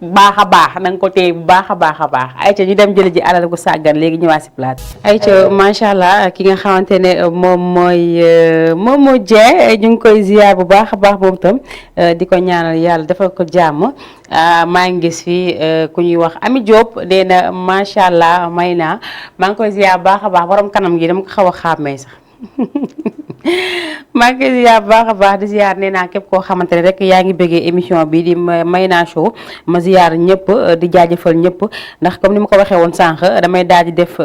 baax a baax na nga ko téye bu baax a baax a baax ayca ñu dem jëli ji alal ku sàggan léegi ñëwaat si plate ayca macha allah ki nga xamante ne moom mooy Momo Dieng ñu ngi koy ziar bu baax a baax moom tam di ko ñaanal yàlla defal ko jàmm maa ngi gis fii ku ñuy wax Ami Diop nee na macha allah may naa maa ngi koy ziar bu baax a baax borom kanam gi dama ko xaw a xàmmee sax maa ngi ziar baax a baax di ziar nee naa képp koo xamante ne rek yaa ngi bëggee émission bi di Mayna Show ma ziar ñëpp di jaajëfal ñëpp ndax comme ni ma ko waxee woon sànq damay daal di def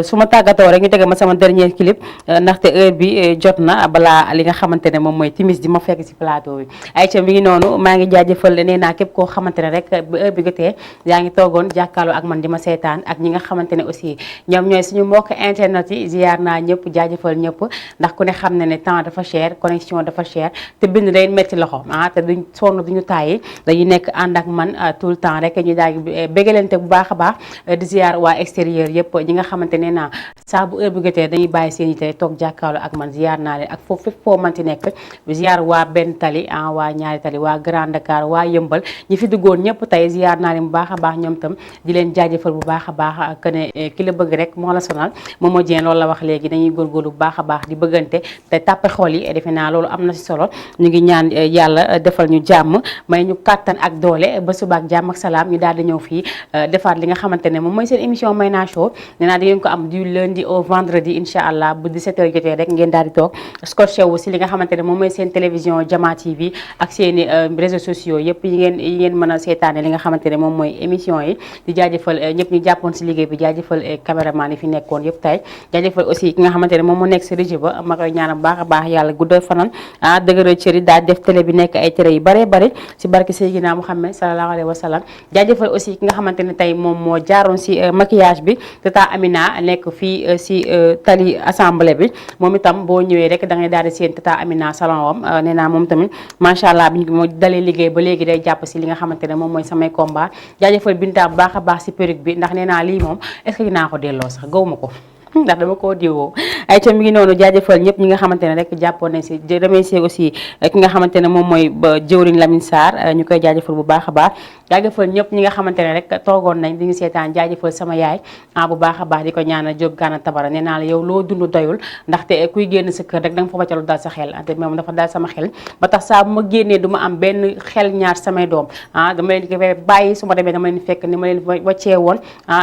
su ma tàggatoo rek ñu tege ma sama dernier clip ndaxte heure bi jot na balaa li nga xamante ne moom mooy timis di ma fekk ci plateau bi ayca mi ngi noonu maa ngi jaajëfal nee naa képp koo xamante ne rek ba heure bi jotee yaa ngi toogoon jàkkaarloo ak man di ma seetaan ak ñi nga xamante ne aussi ñoom ñooy suñu mbokk internet yi ziar naa ñëpp jaajëfal jaajëfal ñëpp ndax ku ne xam na ne temps dafa cher connexion dafa cher te bind day metti loxo te duñ sonn duñu tàyyi dañuy nekk ànd ak man tout le temps rek ñu daal di bégalante bu baax a baax di ziar waa extérieur yëpp ñi nga xamante ne naa saa bu heure bu jotee dañuy bàyyi seen yite toog jàkkaarloo ak man ziar naa leen ak foofu fépp foo manti nekk ziar waa benn tali waa ñaari tali waa Grand Dakar waa yëmbal ñi fi duggoon ñëpp tey ziar naa leen bu baax a baax ñoom tam di leen jaajëfal bu baax a baax que ne ki la bëgg rek moo la sonal Momo Dieng loolu la wax léegi dañuy góorgóorlu bu baax a baax di bëggante te tàppe xol yi defe naa loolu am na si solo ñu ngi ñaan yàlla defal ñu jàmm may ñu kàttan ak doole ba suba ak jàmm ak salaam ñu daal di ñëw fii defaat li nga xamante ne moom mooy seen émission Mayna Show nee naa di ngeen ko am du lundi au vendredi incha allah bu 17h jotee rek ngeen daal di toog scotché wu si li nga xamante ne moom mooy seen télévision Jama TV ak seeni réseaux sociaux yëpp yi ngeen mën a seetaane li nga xamante ne moom mooy émission yi di jaajëfal ñëpp ñu jàppoon si liggéey bi jaajëfal caméraman yi fi nekkoon yëpp tey jaajëfal aussi ki nga xamante ne moom moo nekk si régie ba ma koy ñaanal baax a baax yàlla guddal fanam dëgëral cëri daal def télé bi nekk ay télé yu bare bare si barke Seydina Muhammad sallallahu alayhi wa sallam jaajëfal aussi ki nga xamante ne tey moom moo jaaroon si maquillage bi tata Amina nekk fii si tali assemblée bi moom itam boo ñëwee rek da ngay daal di seen tata Amina salon wam nee naa moom tamit macha allah bi moo dalee liggéey ba léegi day jàpp si li nga xamante ne moom mooy samay combat jaajëfal Binta bu baax a baax si perruque bi ndax nee naa lii moom est-ce que dinaa ko delloo sax gawuma ko ndax dama koo diwoo ay ca mi ngi noonu jaajëfal ñëpp ñi nga xamante ne rek jàppoon nañ si remercier aussi ki nga xamante ne moom mooy jëwriñ Lamine Sarr ñu koy jaajëfal bu baax a baax jaajëfal ñëpp ñi nga xamante ne rek toogoon nañ di ngi seetaan jaajëfal sama yaay bu baax a baax di ko ñaanal Jóob Gana Tabara nee naa la yow loo dund doyul ndaxte kuy génn sa kër rek da nga fa waccalu dal sa xel te moom dafa dal sama xel ba tax saa bu ma génnee du ma am benn xel ñaar samay doom dama leen di bàyyi su ma demee dama leen fekk ni ma leen waccee woon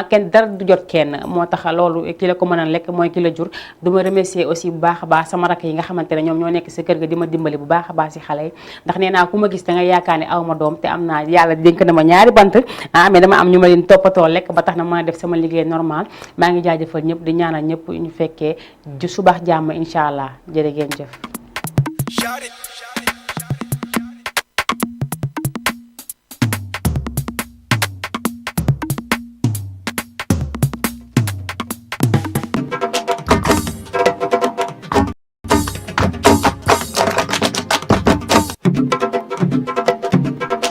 kenn dara du jot kenn moo tax loolu ki la ko mën a lekk mooy ki la jur du ma remercier aussi bu baax a baax sama rakk yi nga xamante ne ñoom ñoo nekk si kër ga di ma dimbali bu baax a baax si xale yi ndax nee naa ku ma gis da nga yaakaar ne aw ma doom te am naa yàlla dénk na ma ñaari bant mais dama am ñu ma leen toppatoo lekk ba tax na mën a def sama liggéey normal maa ngi jaajëfal ñëpp di ñaanal ñëpp ñu fekkee subax jàmm incha allah jërë ngeen jëf.